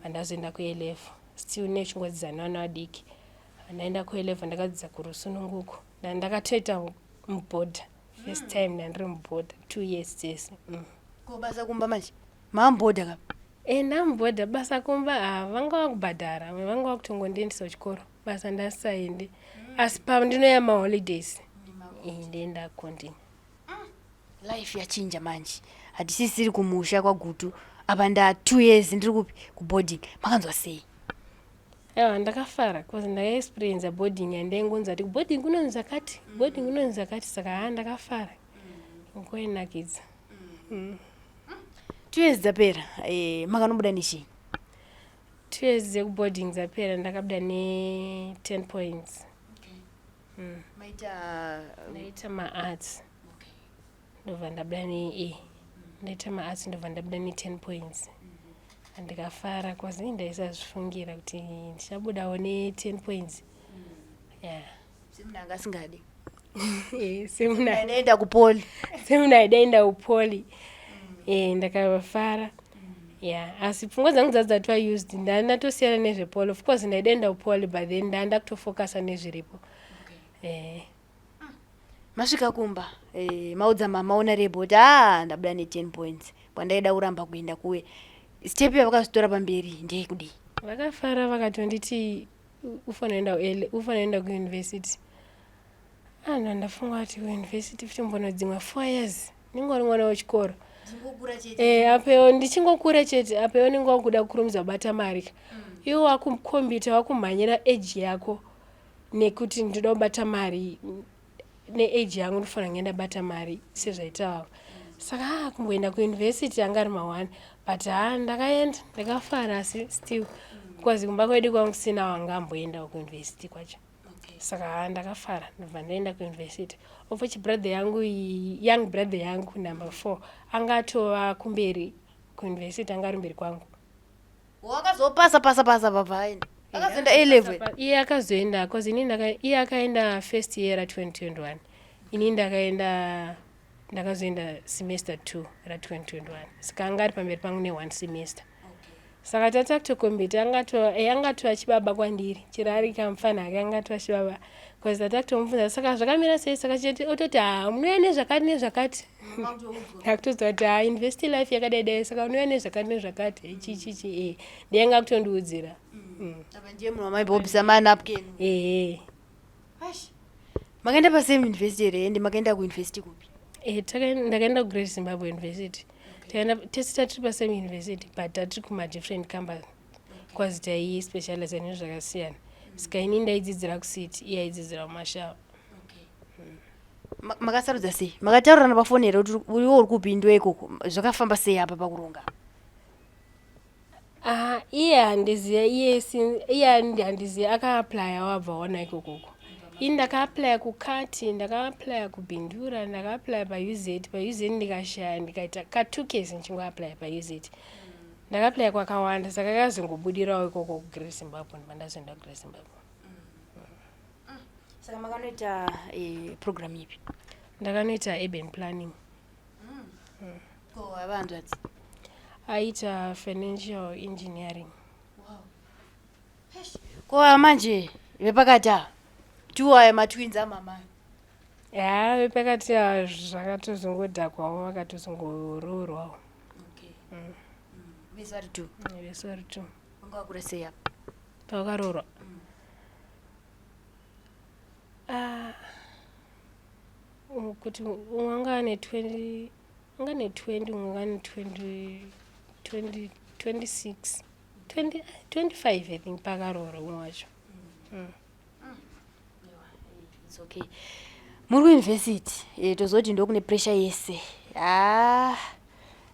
Vandazoenda kuA level, still nechingodzidza nevana vadiki. Ndaenda kuA level, ndakadzidza kuRusununguko. Ndakatoita muboarder first time, ndandiri muboarder 2 years dzese. Ko basa kumba manje, mamuboarder kapa? E, ndamuboarder. Basa kumba, ha, vanga vakubhadhara, vanga vakutongondiendesa kuchikoro. Basa ndasisaendi, asi pandinoya maholidays ndoenda continue. Life yachinja manje, hatisisiri kumusha kwaGutu apa. Nda 2 years ndiri kupi? Kuboarding. Makanzwa sei? Aiwa, ndakafara because ndakaexperiensa boarding yandaingonzwa kuti boarding kunonzi zvakati, boarding kunonzi zvakati. Saka ha, ndakafara, ngoinakidza. 2 years dzapera, makanobuda nechii? 2 years dzekuboarding dzapera, ndakabuda ne10 points. Maita? Ndaita maarts, ndobva ndabuda ne-A. Ndaita maarts, ndobva ndabuda ne10 points. Ndikafara cause ndaisazvifungira kuti ndichabudawo ne10 points, yeah. Semunhu anga asingadi. Semunhu Aidaenda kupoly. Semunhu aidaenda kupoly, ndakafara, yeah. Asi pfungwa dzangu dzadzatwa used, ndandatosiyana nezvepoly. Of course ndaidaenda kupoly, but then ndanda kutofocusa nezviripo. Masvika kumba, maudza mama honorable kuti a ndabuda ne10 points kwandaida kuramba kuenda kuwe, step yavakazotora pamberi ndeyekudii? Vakafara, vakatonditi ufanira kuenda kuuniversity. Anhu ndafunga kuti kuuniversity futi mbonodzimwa 4 years, ningori mwana wechikoro. Apewo ndichingokura chete, apewo ninge wakuda kukurumidza kubata mari. Iwo wakukombita, wakumhanyira age yako, nekuti ndinoda kubata mari neage yangu, ndofanira kunge ndabata mari sezvaita vamwe. Saka haa, kumboenda kuuniversity anga ari ma1, but haa, ndakaenda, ndakafara. Asi still, because kumba kwedu kwangu kusina wanga amboendawo kuuniversity kwacho, saka haa, ndakafara, ndobva ndaenda kuuniversity. Of which brother yangu, young brother yangu number 4, anga atova kumberi kuuniversity, anga ari mberi kwangu. Wakazopasa pasa pasa papa aenda, akazoenda A level? Iye akazoenda, cause ini iye akaenda first year ra2021, ini ndakaenda, ndakazoenda semester 2 ra2021. Saka anga ari pamberi pangu ne1 semester. Saka tata kutokombita, angatova chibaba kwandiri, chero ari kamufana ake, angatova chibaba, because tata kutomubvunza, saka zvakamira sei? Saka chete ototi, ha, munouya nezvakati nezvakati. Akutoziva kuti, ha, university life yakadai dai, saka unouya nezvakati nezvakati, chichichi. Ndiye anga kutondiudzira. Apa ndiye munhu wamaimbobvisa manapkin? Ehe. Makaenda pasame university here? Ende makaenda kuuniversity kupi? Ndakaenda kuGreat Zimbabwe University. Takaenda tese, tatiri pasame university, but tatiri kumadifferent campus, because taispecializa nezvakasiyana. Saka ini ndaidzidzira kucity, iye aidzidzira kumashawa. Makasarudza sei? Makataurirana pafoni here kuti iwe uri kupi, ndo ikoko? Zvakafamba sei apa pakuronga? Ah, iye handiziva, iye handiziva. Akaapplya, wabva wana ikokoko. Ini ndakaapplya kuKati, ndakaapplya kuBindura, ndakaapplya paUZ. PaUZ ndikashaya, ndikaita ka2 case ndichingoapplya paUZ. Ndakaapplya kwakawanda, saka akazongobudirawo ikoko kuGreat Zimbabwe, ndibva ndazoenda kuGreat Zimbabwe. Saka makanoita program ipi? Ndakanoita urban planning. Ko avanzvadzi? Aita financial engineering. Ko manje vepakati ava, two aya, matwins amama? Ya, vepakati ava zvakatozongodhakwawo, vakatozongoroorwawo. Vese vari two? Vese vari two. Vanga vakura sei apa? Pavakaroorwa? Ah, kuti umwe anga ane 20, anga ne 20, umwe anga ane 20, 20, 26, 20, 25 I think, pakaroorwa umwe wacho. It's okay. Muri kuuniversity, tozoti ndokune pressure yese. Ha,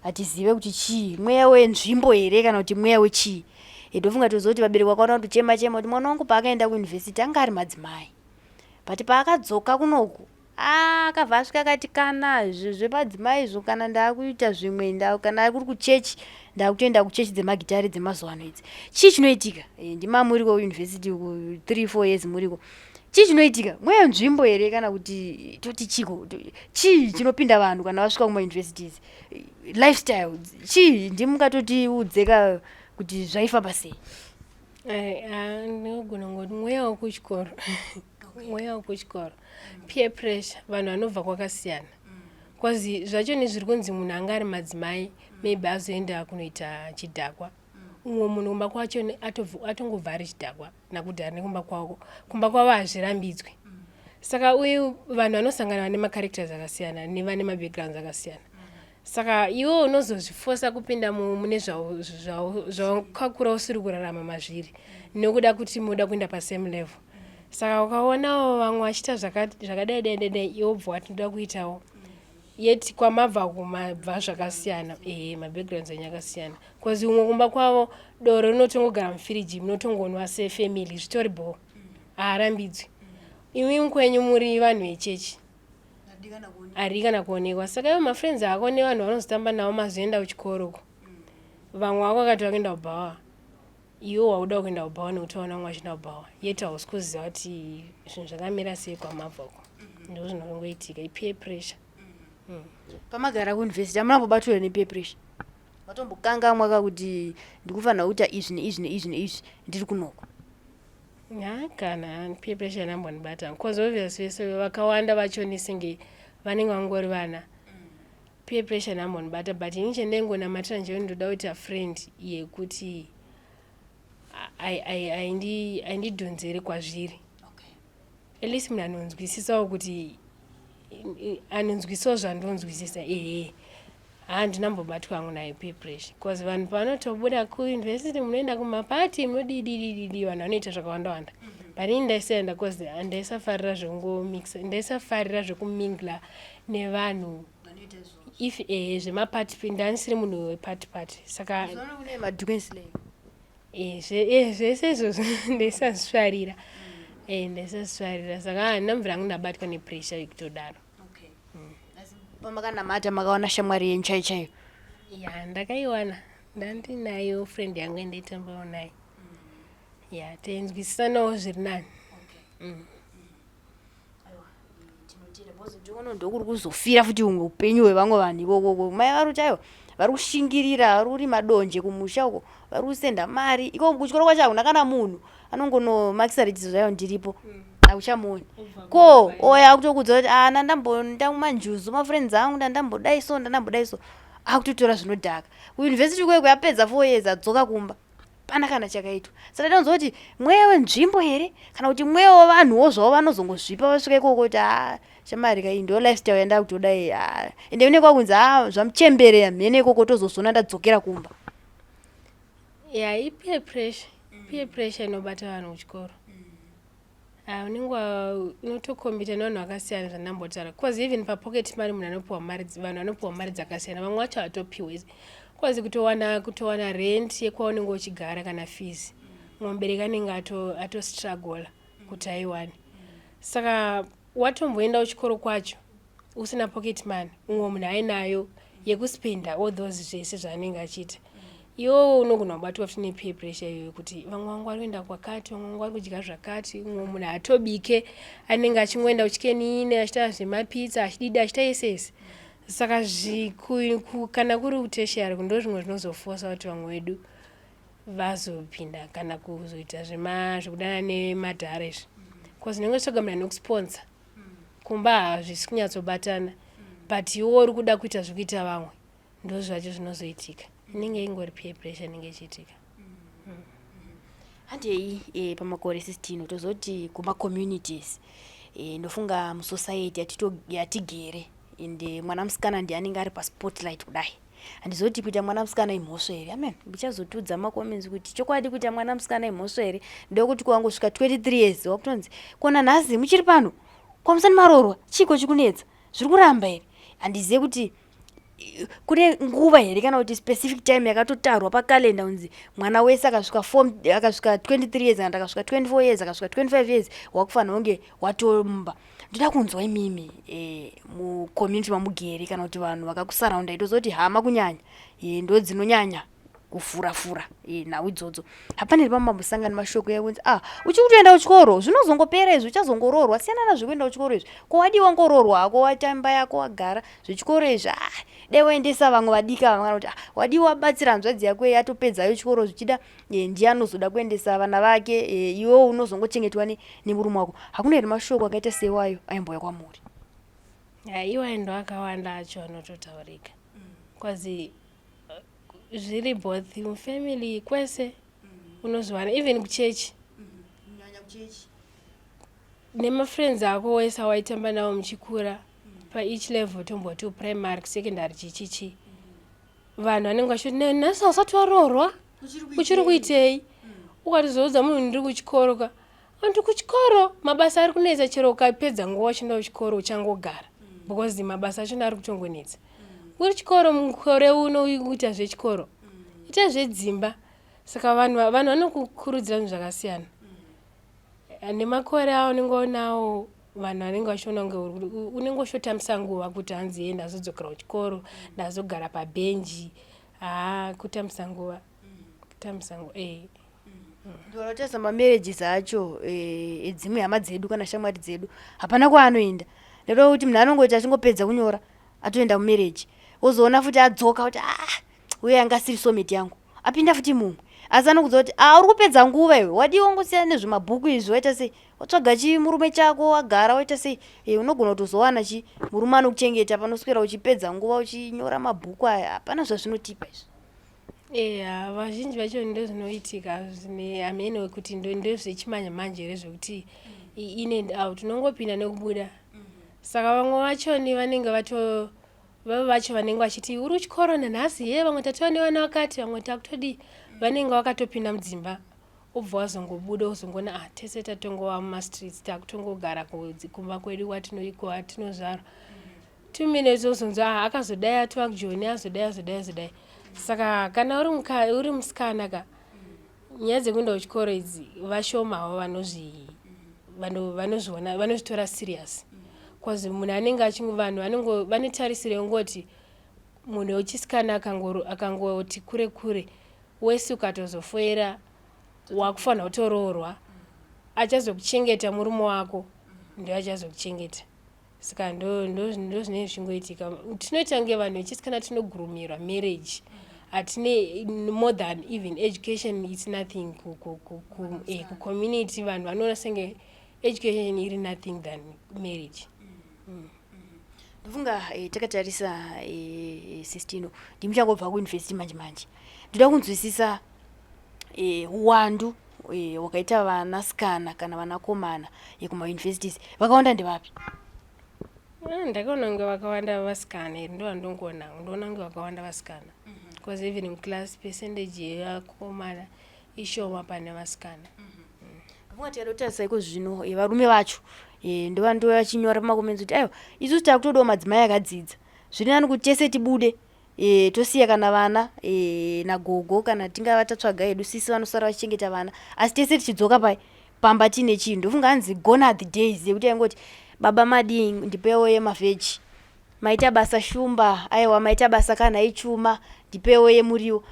hatizive kuti chii, mweya wenzvimbo here kana kuti mweya wechii? Ndofunga tozoti vabereki vakaona kutochema chema kuti mwana wangu paakaenda kuyunivhesiti anga ari madzimai, but paakadzoka kunoku akabva asvika akati kana zvepadzimai izvo, kana ndaakuita zvimwe, kana kuri kuchechi ndaakutoenda kuchechi dzemagitari dzemazuva ano idzi. Chii chinoitika? Ndima muriko kuyunivhesiti uku 3 4 years muriko, chii chinoitika? Mweya nzvimbo here kana kuti toti chiko? Chii chinopinda vanhu kana vasvika kumauniversities? Lifestyle chii? Ndimungatotiudzeka kuti zvaifamba sei? Ndinogona ngoti mweya wekuchikoro, mweya wekuchikoro, peer pressure. Vanhu vanobva kwakasiyana, because zvacho nezviri kunzi munhu anga ari madzimai, maybe azoenda kunoita chidhakwa. Umwe munhu kumba kwacho atongobva ari chidhakwa nakudhara, nekumba kwavo, kumba kwavo hazvirambidzwi. Saka uye vanhu vanosangana vane macharacters akasiyana nevane mabackgrounds akasiyana. Saka iwe unozozvifosa kupinda mune zvawakakura usiri kurarama mazviri nekuda kuti muda kuenda pasame level. Saka ukaonawo vamwe vachiita zvakadai dai dai dai, iwe ubva wati ndoda kuitawo, yet kwamabva kumabva zvakasiyana. Ehe, mabackgrounds enyu akasiyana, because umwe kumba kwavo doro rinotongogara mufiriji, munotongonwa sefamily, zvitori bho, haarambidzwi. Imi kwenyu muri vanhu vechechi, hari kana kuonekwa. Saka ivo mafriends ako nevanhu vanozotamba navo mazoenda kuchikoro ko, vamwe vako vakati vakuenda kubhawa, iwe wauda kuenda kubhawa nekuti waona vamwe vachienda kubhawa, yet hausi kuziva kuti zvinhu zvakamira sei kwamabva uko. Ndo zvinongoitika, ipeer pressure. Pamagara kuyunivhesiti hamunambobatwa nepeer pressure? Matombokangamwa ka kuti ndikufanira kuita izvi neizvi neizvi neizvi ndiri kunoko? Ha, kana peer pressure inambondibata, because obvious vese vakawanda vacho nesenge vanenge vangori vana. Peer pressure inambondibata, but ini chendaingonamatira nje ndoda kuita friend yekuti haindidhonzeri kwazviri. At least munhu anonzwisisawo kuti anonzwisisawo zvandonzwisisa. Ehe, handinambobatwa hangu nayo peer pressure, because vanhu pavanotobuda kuyunivhesiti munoenda kumapati, munodidididi, vanhu vanoita zvakawanda wanda, but ini ndaisaenda because handaisafarira zvekungomixa, ndaisafarira zvekumingla nevanhu if ehe zvemapati. Ndanisiri munhu wepati pati, saka kune madhukensilei. Zvese izvozvo ndaisazvifarira, ndaisazvifarira. Saka handina mvura yangu ndabatwa nepressure yekutodaro. Pamakanamata makawana shamwari yenyu chaiyo chaiyo? Ya, ndakaiwana, ndandinayo friend yangu yandaitambawo naye. Ya, tainzwisisanawo zviri nani. Ndinoona ndokuri kuzofira futi umwe upenyu hwevamwe vanhu ikokoko. Mai vari kuti aiwa, vari kushingirira, vari kurima donje kumusha uko, vari kusenda mari iko. Kuchikoro kwacho hakuna kana munhu anongonomakisa register zvayo, ndiripo, hakuchamuoni ko oya akutokudza kuti a ndandamboenda kumanjuzu, mafriends angu, ndandambodai so, ndandambodai so, akutotora zvinodhaka kuyunivhesiti kweko. Yapedza 4 years, adzoka kumba, pana kana chakaitwa. Saka tinonzwa kuti mweya wenzvimbo here kana kuti mweya wevanhuwo zvavo vanozongozvipa vasvika ikoko kuti a shamari kai, ndo lifestyle yandakutoda iyi. Ende une kwakunzi a zvamuchembereya mhene ikoko, tozozona ndadzokera kumba. Ya, ipeer pressure, peer pressure inobata vanhu kuchikoro. Unenge unotokombita nevanhu vakasiyana, zvandambotaura, because even papocket money munhu anopiwa mari, vanhu vanopiwa mari dzakasiyana, vamwe vacho havatopiwe, because kutowana rent yekwaunenge uchigara kana fees, mumwe mubereki anenge atostruggle kuti aiwane. Saka watomboenda kuchikoro kwacho usina pocket money, umwe munhu ainayo yekuspenda all those zvese zvaanenge achiita. Iwowo unogona kubatwa futi nepeer pressure iyoyo kuti vamwe vangu vari kuenda kwakati, vamwe vangu vari kudya zvakati. Umwe munhu haatobike, anenge achingoenda kuChicken Inn, achiita zvemapizza, achidida, achiita yese yese. Saka kana kuri kutertiary ndo zvimwe zvinozofosa kuti vamwe vedu vazopinda kana kuzoita zvekudana nemadhara izvi, because unenge uchitsvaga munhu anokusponsor. Kumba hazvisi kunyatsobatana, but iwe uri kuda kuita zvekuita vamwe. Ndo zvacho zvinozoitika, inenge ingori peer pressure inenge ichiitika. Handei pamakore 16 tozoti kumacommunities. Ndofunga musociety yatigere, ende mwana musikana ndiye anenge ari paspotlight kudai. Handizoti kuita mwana musikana imhosva here? Amen, ndichazotudza macomments kuti chokwadi kuita mwana musikana imhosva here? Ndokuti kwangosvika 23 years wakutonzi kona nhasi muchiri pano, kwamusani maroorwa, chiiko chikunetsa, zviri kuramba here? Handizive kuti Kune nguva here kana kuti specific time yakatotarwa pakalenda kunzi mwana wese akasvika form, akasvika 23 years, kana akasvika 24 years, akasvika 25 years, wakufanira kunge watomba? Ndoda kunzwa imimi mucommunity mamugere, kana kuti vanhu vakakusaraunda. Itozoti hama kunyanya ndo dzinonyanya kufura-fura nhau idzodzo. Hapana here pamambosangana mashoko ekunzi, "Ah, uchiri kutoenda kuchikoro, zvinozongopera izvi, uchazongoroorwa, siyana nazvo kuenda kuchikoro izvi. Ko wadii wangoroorwa hako, watamba yako, wagara, zvechikoro izvi, ah, dai waendesa vamwe vadiki ava," kana kuti, "Ah, wadii wabatsira hanzvadzi yako yatopedzayo chikoro, zvichida ndiye anozoda kuendesa vana vake, iwewo unozongochengetwa nemurume wako"? Hakuna here mashoko akaita seiwayo aimbouya kwamuri? Iwayo ndo akawanda acho anototaurika, because zviri both mufamily, kwese unozviwana, even kuchechi nemafriends ako wese awaitamba navo muchikura paeach level, tomboti primary, secondary, chichichi, vanhu vanenge vachiti, "Nhasi hausati waroorwa, uchiri kuitei?" Ukatizoudza munhu, "Ndiri kuchikoro ka," anti, "Kuchikoro mabasa ari kunetsa. Chero ukapedza nguva uchienda kuchikoro, uchangogara because mabasa achona ari kutongonetsa. Uri chikoro mukore uno kuita zvechikoro, ita zvedzimba." Saka vanhu vanokukurudzira zvinhu zvakasiyana nemakore aunenge unawo. Vanhu vanenge vachiona kunge unenge uchitotambisa nguva, kuti hanzi, "Ye, ndazodzokera kuchikoro, ndazogara pabhenji." Haa, kutambisa nguva, kutambisa nguva. Ndinoona kutarisa mamarriages acho edzimwe hama dzedu kana shamwari dzedu, hapana kwaanoenda. Ndoda kuti munhu anongoti achingopedza kunyora, atoenda mumarriage, wozoona futi adzoka kuti, "Ah, uye anga asiri soulmate yangu," apinda futi mumwe. Asi anokudza kuti, "Ah, uri kupedza nguva iwe, wadii wangosiyana nezvemabhuku izvi, waita sei, watsvaga chimurume chako, wagara, waita sei?" Unogona kutozowana chi murume anokuchengeta. Panoswera uchipedza nguva uchinyora mabhuku aya, hapana zvazvinotipa izvi. Eya, vazhinji vacho ndozvinoitika. Zvine hamene kuti ndezvechimanje manje here, zvekuti in and out, unongopinda nekubuda. Saka vamwe vachoni vanenge vato vava vacho vanenge vachiti, "Uri kuchikoro nanhasi ye?" Vamwe tatova nevana vakati, vamwe takutodii, vanenge vakatopinda mudzimba, ubva wazongobuda, uzongoona, "Ah, tese tatongova mumastreets, takutongogara kumba kwedu kwatinozvarwa." 2 minutes wozonzwa, "Ah, akazodai, atova kujoni, azodai, azodai, azodai." Saka kana uri musikana ka, nyaya dzekuenda kuchikoro idzi, vashoma havo vanozviona, vanozvitora serious, because munhu anenge achi vanhu vanongo vane tarisiro yongoti munhu wechisikana akangoti kure kure wese, ukatozofoera, wakufanira kutoroorwa, achazokuchengeta murume wako, ndiye achazokuchengeta. Saka ndo zvinenge zvichingoitika. Tinoita kunge vanhu vechisikana tinogurumirwa marriage, hatine more than even education, it's nothing kucommunity. Vanhu vanoona senge education iri nothing than marriage. Ndofunga takatarisa sistino, ndimuchangobva kuuniversity manje manje. Ndoda kunzwisisa uwandu hwakaita vanasikana kana vanakomana kumauniversities. Vakawanda ndevapi? Ah, ndakaona kunge vakawanda vasikana iri, ndo vandongoona. Ndoona kunge vakawanda vasikana, because even muclass percentage yevakomana ishoma pane vasikana. Ndofunga tikada kutarisa iko zvino, varume vacho ndova ndo vachinyora pamacomments kuti, "Aiwa, isusu takutodawo madzimai akadzidza. Zviri nani kuti tese tibude, tosiya kana vana nagogo, kana tingava tatsvaga hedu sisi vanosara vachichengeta vana, asi tese tichidzoka pai pamba tiine chinhu." Ndofunga hanzi gone are the days yekuti aingoti, "Baba, madii, ndipewo yemavheji. Maita basa shumba. Aiwa, maita basa kana ichuma, ndipewo yemuriwo."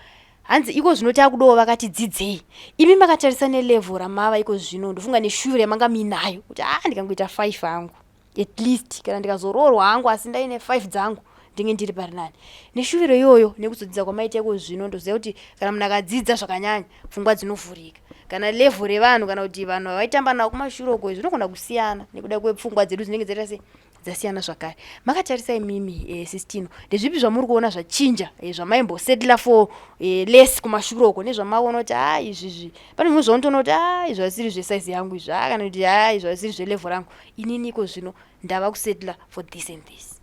Hanzi iko zvino takudawo vakati dzidzei. Imi makatarisa nelevel ramava iko zvino, ndofunga neshure yamanga muinayo kuti, "A, ah, ndikangoita 5 hangu at least, kana ndikazoroorwa hangu, asi ndaine 5 dzangu, ndinge ndiri pari nani." Neshuviro iyoyo, nekuzodzidza kwamaita iko zvino, ndoziva kuti kana munhu akadzidza zvakanyanya, pfungwa dzinovhurika. Kana level revanhu, kana kuti vanhu vavaitamba navo kumashure uko, zvinogona kusiyana nekuda kwepfungwa dzedu dzinenge dzaita sei, dzasiyana zvakare. Makatarisa imimi, sistino, ndezvipi zvamuri kuona zvachinja zvamaimbosettle for less kumashure uko, nezvamaona kuti, "A, izvizvi pane zvimwe zvaunotoona kuti, a, izvi hazvisiri zvesaizi yangu izvi, a, kana kuti, a, izvi hazvisiri zvelevel rangu. Inini iko zvino ndava kusettle for this and this"?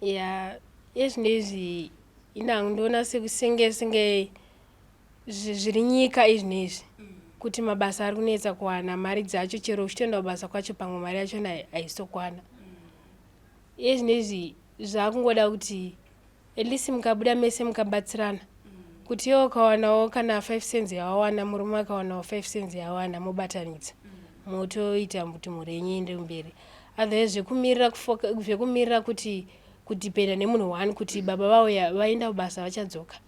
Ya, ezvinezvi inangu ndoona sekusenge senge zviri nyika izvinezvi, kuti mabasa ari kunetsa kuwana, mari dzacho, chero uchitoenda kubasa kwacho, pamwe mari yachona haisokwana. Ezvinezvi. Zvakungoda kuti at least mukabuda mese mukabatsirana, kuti iwe ukawanawo kana 5 cents yawawana, murume akawanawo 5 cents yawana, mobatanidza, motoita kuti mhuri yenyu iende mberi. Otherwise zvekumirira kuti kudhipenda nemunhu one, kuti baba vauya, vaenda kubasa, vachadzoka,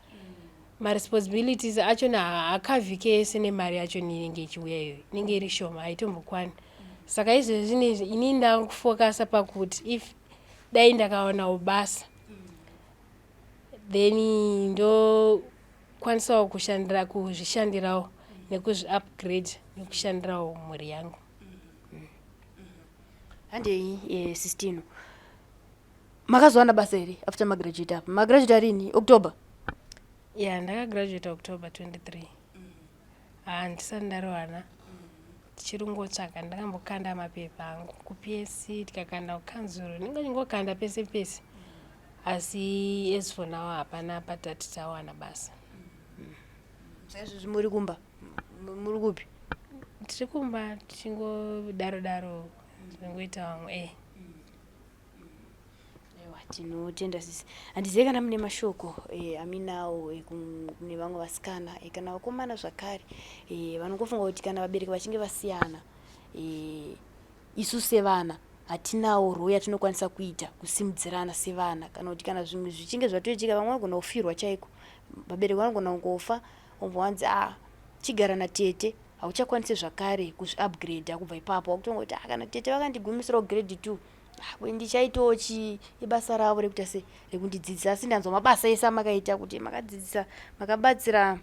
maresponsibilities achona haakavhike ese nemari yacho inenge ichiuya iyoyo, inenge iri shoma, haitombokwana. Saka izvezvi nezvi inini ndakufokasa pakuti if dai ndakaonawo basa, then ndokwanisawo kushandira, kuzvishandirawo nekuzviupgrade nekushandirawo mhuri yangu. Handei, Sis Tino, makazowana basa here after magraduate apa? Magraduate arini? October? Ya, ndakagraduate October 23. Handisati ndariwana, tichiri kungotsvaga. Ndakambokanda mapepa angu kuPSC, tikakanda kukanzuro, ndinge ndingokanda pese pese, asi as for now hapana patati tawana basa. Saizvozvi muri kumba? Muri kupi? Tiri kumba, tichingodaro daro, tinongoita vamwe e. Aiwa, tinotenda sisi. Handizivi kana mune mashoko aminawo kune vamwe vasikana kana vakomana zvakare vanongofunga kuti kana vabereki vachinge vasiyana, isu sevana hatinawo role yatinokwanisa kuita kusimudzirana sevana, kana kuti kana zvimwe zvichinge zvatoitika, vamwe vanogona kufirwa chaiko, vabereki vanogona kungofa, obva wanzi, "A, chigara natete," hauchakwanisi zvakare kuzviupgrade kubva ipapo. Wakutongoti, "Ah, kana tete vakandigumisirawo grade 2, ndichaitawo chii? Ibasa ravo rekuita sei, rekundidzidzisa." Asi ndanzwa mabasa ese amakaita, kuti makadzidzisa, makabatsira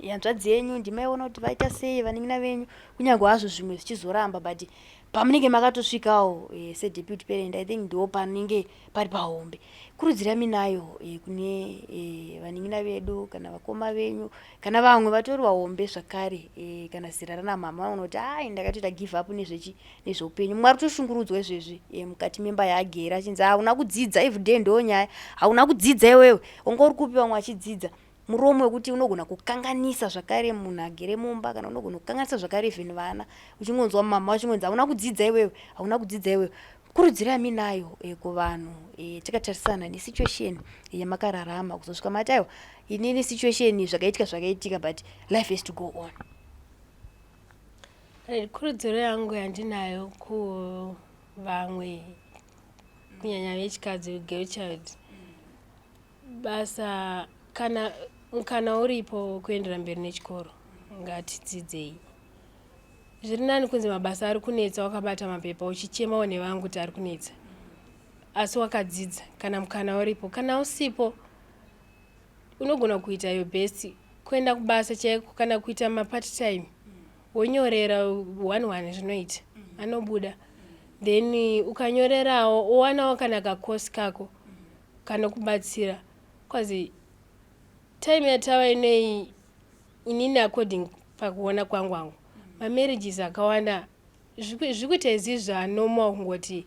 hanzvadzi yenyu, ndimaiona kuti vaita sei vanin'ina venyu, kunyange hazvo zvimwe zvichizoramba, but pamunenge makatosvikawo sedeputy parent, I think ndo panenge pari pahombe. Kurudziro yaminayo kune vanin'ina vedu kana vakoma venyu kana vamwe vatori vahombe zvakare, kana zera rana mama, vanoona kuti ai, ndakatoita give up nezvechi nezveupenyu, mumwe ari kutoshungurudzwa izvezvi mukati memba yaagere, achinzi, "Hauna kudzidza." Everyday ndo nyaya, "Hauna kudzidza iwewe, wanga uri kupi vamwe achidzidza?" Muromo wekuti unogona kukanganisa zvakare munhu agere mumba, kana unogona kukanganisa zvakare even vana, uchingonzwa mama vachingonzi, "Hauna kudzidza iwewe, hauna kudzidza iwewe." Kurudziro yaminayo kuvanhu, takatarisana nesituation yamakararama kuzosvika mati, "Aiwa, inini situation zvakaitika zvakaitika, but life has to go on"? Kurudziro yangu yandinayo kuvamwe, kunyanya vechikadzi, girl child, basa kana mukana uripo kuendera mberi nechikoro, ngatidzidzei. Zviri nani kunzi mabasa ari kunetsa, wakabata mapepa uchichemawo nevangu kuti ari kunetsa, asi wakadzidza. Kana mukana uripo, kana usipo, unogona kuita your best kuenda kubasa chaiko, kana kuita mapart time, wonyorera one one, zvinoita, anobuda. Then ukanyorerawo, uwanawo kana kakosi kako kanokubatsira, cause time yatava inei, inini according pakuona kwangu angu, mamarriages akawanda zvikuita izi zvanormal, kungoti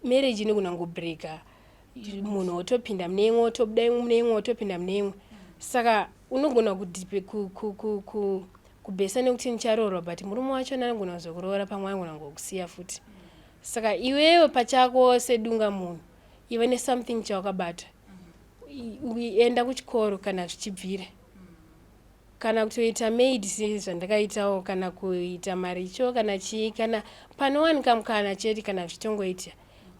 marriage inogona kungobreaka, munhu wotopinda mune imwe, wotobuda mune imwe, wotopinda mune imwe. Saka unogona kubhesa nekuti ndicharoorwa, but murume wachona anogona kuzokuroora, pamwe anogona kungokusiya futi. Saka iwewe pachako sedunga munhu, ive nesomething chawakabata. Enda kuchikoro kana zvichibvira, kana kutoita maid sezvandakaitawo, kana kuita maricho, kana chii, kana panowanika mukana chete, kana zvichitongoita,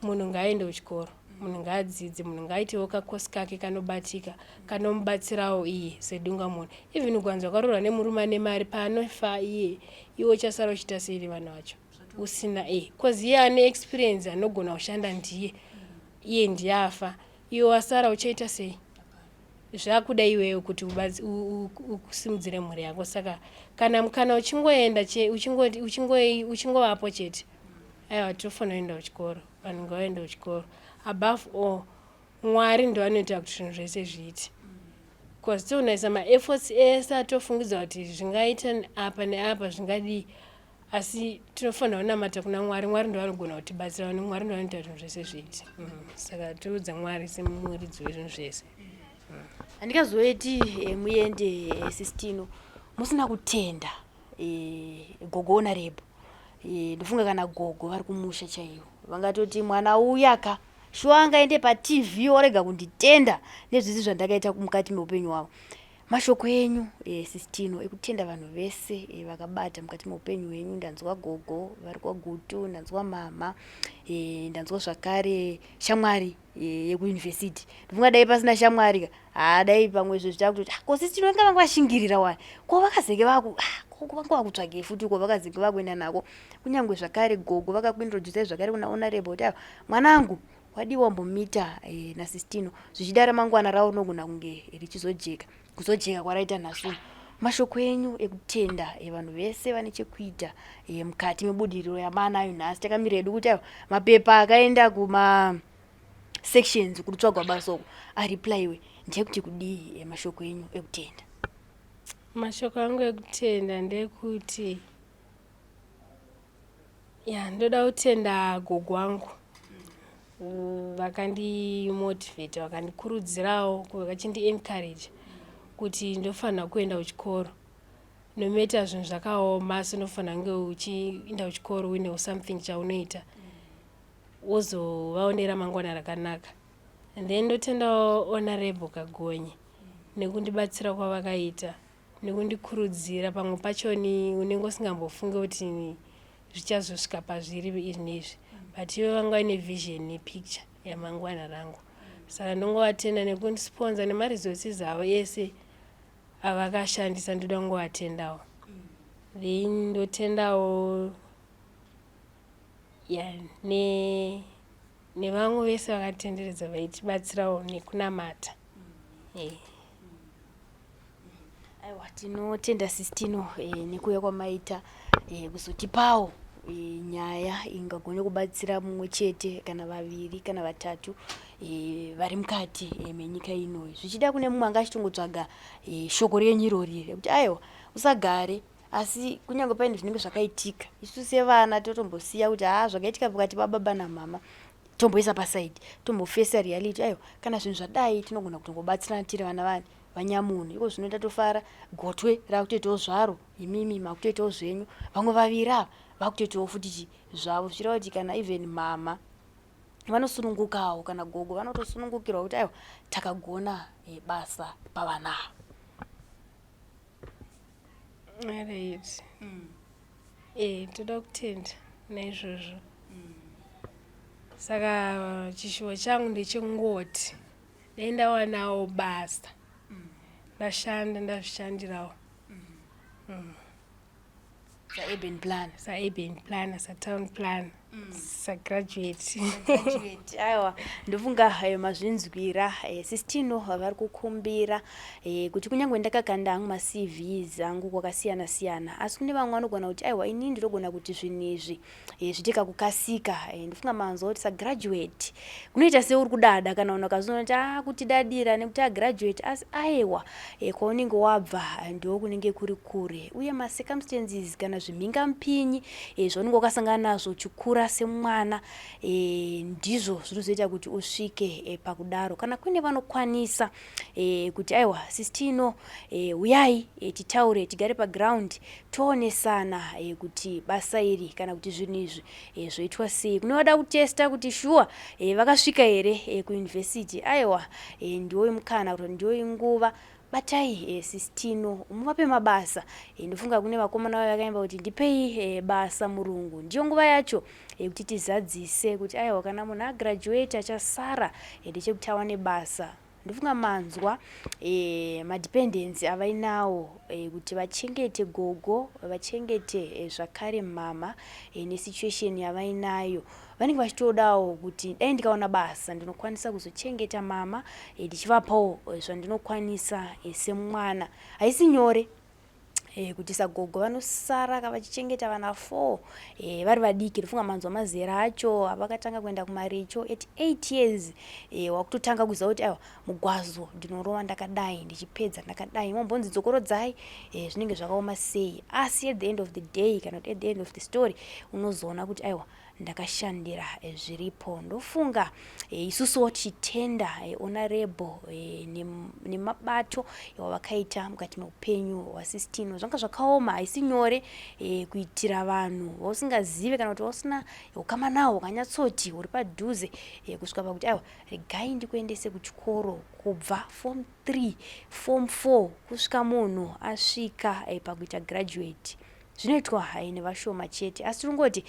munhu ngaaende kuchikoro, munhu ngaadzidze, munhu ngaaitewo kakosi kake kanobatika, kanomubatsirawo iye sedunga munhu. Even ukanzi wakaroorwa nemurume ane mari, paanofa iye, iwe uchasara uchiita sei nevana vacho usina? Cause iye ane experience, anogona kushanda ndiye, iye ndiye afa, iwe wasara uchaita sei? Zvakuda iwewe kuti usimudzire mhuri yako. Saka kana mukana uchingoenda, uchingovapo chete, aiwa, tofanira kuenda kuchikoro. Vanhu ngavaende kuchikoro. Above all, Mwari ndo anoita kuti zvinhu zvese zviite, because tonaisa maefforts ese atofungidza kuti zvingaita apa neapa, zvingadii, asi tinofanira kunamata kuna Mwari. Mwari ndo anogona kutibatsira, Mwari ndo anoita zvinhu zvese zviite. Saka toudza Mwari semuridzi wezvinhu zvese. Handikazoeti muende, Sis Tino, musina kutenda gogo Honorable. Ndofunga kana gogo vari kumusha chaivo vangatoti mwana uya ka. Shuwa angaende paTV orega kunditenda nezvese zvandakaita mukati meupenyu hwavo. Mashoko enyu eh, Sistino ekutenda vanhu vese eh, vakabata mukati meupenyu hwenyu. Ndanzwa gogo vari kwaGutu, ndanzwa mama eh, ndanzwa zvakare shamwari eh, yekuyunivhesiti. Ndifunga dai pasina shamwari ka haa dai pamwe izvo zvichakutoti ah, ko Sistino vanga vanga vashingirira wani ko vakazenge vaku ah, ko vanga vakutsvagei futi ko vakazenge vakuenda nako. Kunyange zvakare gogo vakakuintroducai zvakare kuna Honorable kuti aiwa mwanangu wadii wambomita eh, naSistino zvichida ramangwana ravo rinogona kunge richizojeka kuzojeka kwaraita nhasi uno. Mashoko enyu ekutenda eh, vanhu vese vane chekuita eh, mukati mebudiriro yamanayo nhasi. Takamira hedu kuti aiwa mapepa akaenda kuma sections kuri kutsvagwa basa uko ariplaiwe, ndeyekuti kudii eh, mashoko enyu ekutenda? Mashoko angu ekutenda ndekuti ya ndoda kutenda gogo wangu vakandimotivheta, vakandikurudzirawo, vachindiencourage kuti ndofanira kuenda kuchikoro no matter zvinhu zvakaoma, asi unofanira kunge uchienda kuchikoro uinewo something chaunoita wozovawo neramangwana rakanaka. And then ndotendawo Honorable Kagonye nekundibatsira kwavakaita nekundikurudzira. Pamwe pachoni unenge usingambofunge kuti zvichazosvika pazviri izvi neizvi, but ivo vanga vaine vision nepicture yamangwana rangu, saka ndongovatenda nekundisponsa nemaresources avo ese avakashandisa. Ndoda kungovatendawo. Then ndotendawo ya ne nevamwe vese vakatenderedza vaitibatsirawo nekunamata eh. Aiwa, tinotenda Sistino eh, nekuuya kwamaita eh, kuzotipawo eh, nyaya ingagone kubatsira mumwe chete kana vaviri kana vatatu eh, vari mukati eh, menyika inoyi. Zvichida kune mumwe anga achitongotsvaga eh, shoko renyu irori rekuti aiwa usagare, asi kunyange paine zvinenge zvakaitika, isu sevana totombosiya kuti haa zvakaitika pakati pababa namama tomboisa pasaidi, tombofesa reality. Aiwa, kana zvinhu zvadai tinogona kutongobatsirana tiri vana vani vanyamunhu. Iko zvino tatofara, gotwe rakutoitawo zvaro, imimi makutoitawo zvenyu, vamwe vaviri ava vakutoitawo futi chi zvavo, zvichireva kuti kana even mama vanosunungukawo kana gogo vanotosunungukirwa kuti aiwa takagona eh, basa pavana ava. Right. Eh, toda kutenda naizvozvo. Saka chishuwo changu ndechekungoti dai ndawanawo basa, ndashanda, ndazvishandirawo. Saurban plan. Saurban planner, satown planner, sagraduate. Graduate. Aiwa, ndofunga hayo mazvinzwira. Eh, Sistino vari kukumbira eh, kuti kunyange ndakakanda hangu maCVs angu kwakasiyana siyana, asi kune vamwe vanogona kuti aiwa inini ndinogona kuti zvinhu izvi eh, zviite kakukasika. Eh, ndofunga manzwa kuti sagraduate kunoita seuri kudada kana vanhu vakazoona kuti ah, kutidadira nekuti agraduate, asi aiwa eh, kwaunenge wabva ndo kunenge kuri kure, uye macircumstances kana zvimhingamupinyi eh, zvaunenge wakasangana nazvo uchikura semwana eh, ndizvo zvinozoita kuti usvike eh, pakudaro. Kana kune vanokwanisa eh, kuti aiwa Sistino eh, uyai eh, titaure, tigare paground toonesana eh, kuti basa iri kana kuti zvinhu izvi eh, zvoitwa sei, kune vada kutesta kuti shuwa eh, vakasvika here eh, kuyunivhesiti, aiwa eh, ndiwoyi mukana kuti ndiwoyi nguva, batai eh, Sistino muvape mabasa. Eh, ndofunga kune vakomana vavo vakaimba kuti ndipei eh, basa murungu. Ndiyo nguva yacho yekuti tizadzise kuti aiwa kana munhu agraduate achasara eh, ndechekuti awane basa. Ndofunga manzwa eh, madependency avainawo eh, kuti vachengete gogo, vachengete eh, zvakare mama eh, nesituation yavainayo, vanenge vachitodawo kuti dai ndikaona basa ndinokwanisa kuzochengeta mama eh, ndichivapawo eh, zvandinokwanisa eh, semwana. Haisi nyore eh, kuti sagogo vanosara ka vachichengeta vana 4 eh, vari vadiki. Ndofunga manzwa mazera acho avakatanga kuenda kumaricho at 8 years. Eh, wakutotanga kuziva kuti aiwa mugwazo ndinorova ndakadai, ndichipedza ndakadai, mombonzi dzokorodzai, eh, zvinenge zvakaoma sei, asi at the end of the day kana kuti at the end of the story unozoona kuti aiwa ndakashandira eh, zviripo. Ndofunga eh, isusuwo tichitenda eh, Honorable eh, nemabato wavakaita mukati meupenyu hwaSistino. Zvanga zvakaoma, haisi nyore kuitira vanhu vausingazive kana kuti vausina ukama nawo wakanyatsoti uri padhuze kusvika pakuti aiwa, regai ndikuendese kuchikoro kubva form 3, form 4 kusvika munhu asvika pakuita graduate. Zvinoitwa nevashoma chete, asi tirongoti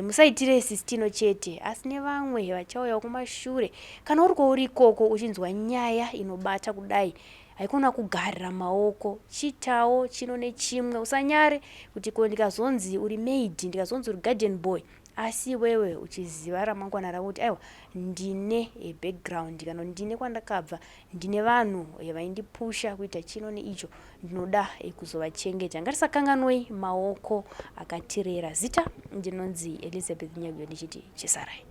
musaitire Sistino chete, asi nevamwe vachauyawo kumashure. Kana uri kwauri ikoko uchinzwa nyaya inobata kudai, haikona kugarira maoko, chiitawo chino nechimwe. Usanyare kuti ko ndikazonzi uri maid, ndikazonzi uri garden boy, asi iwewe uchiziva ramangwana rako kuti aiwa, ndine background kana ndine kwandakabva, ndine vanhu vaindipusha kuita chino neicho, ndinoda kuzovachengeta. Ngatisakanganwei maoko akatirera. Zita ndinonzi Elizabeth Nyaguyo, ndichiti chisarai.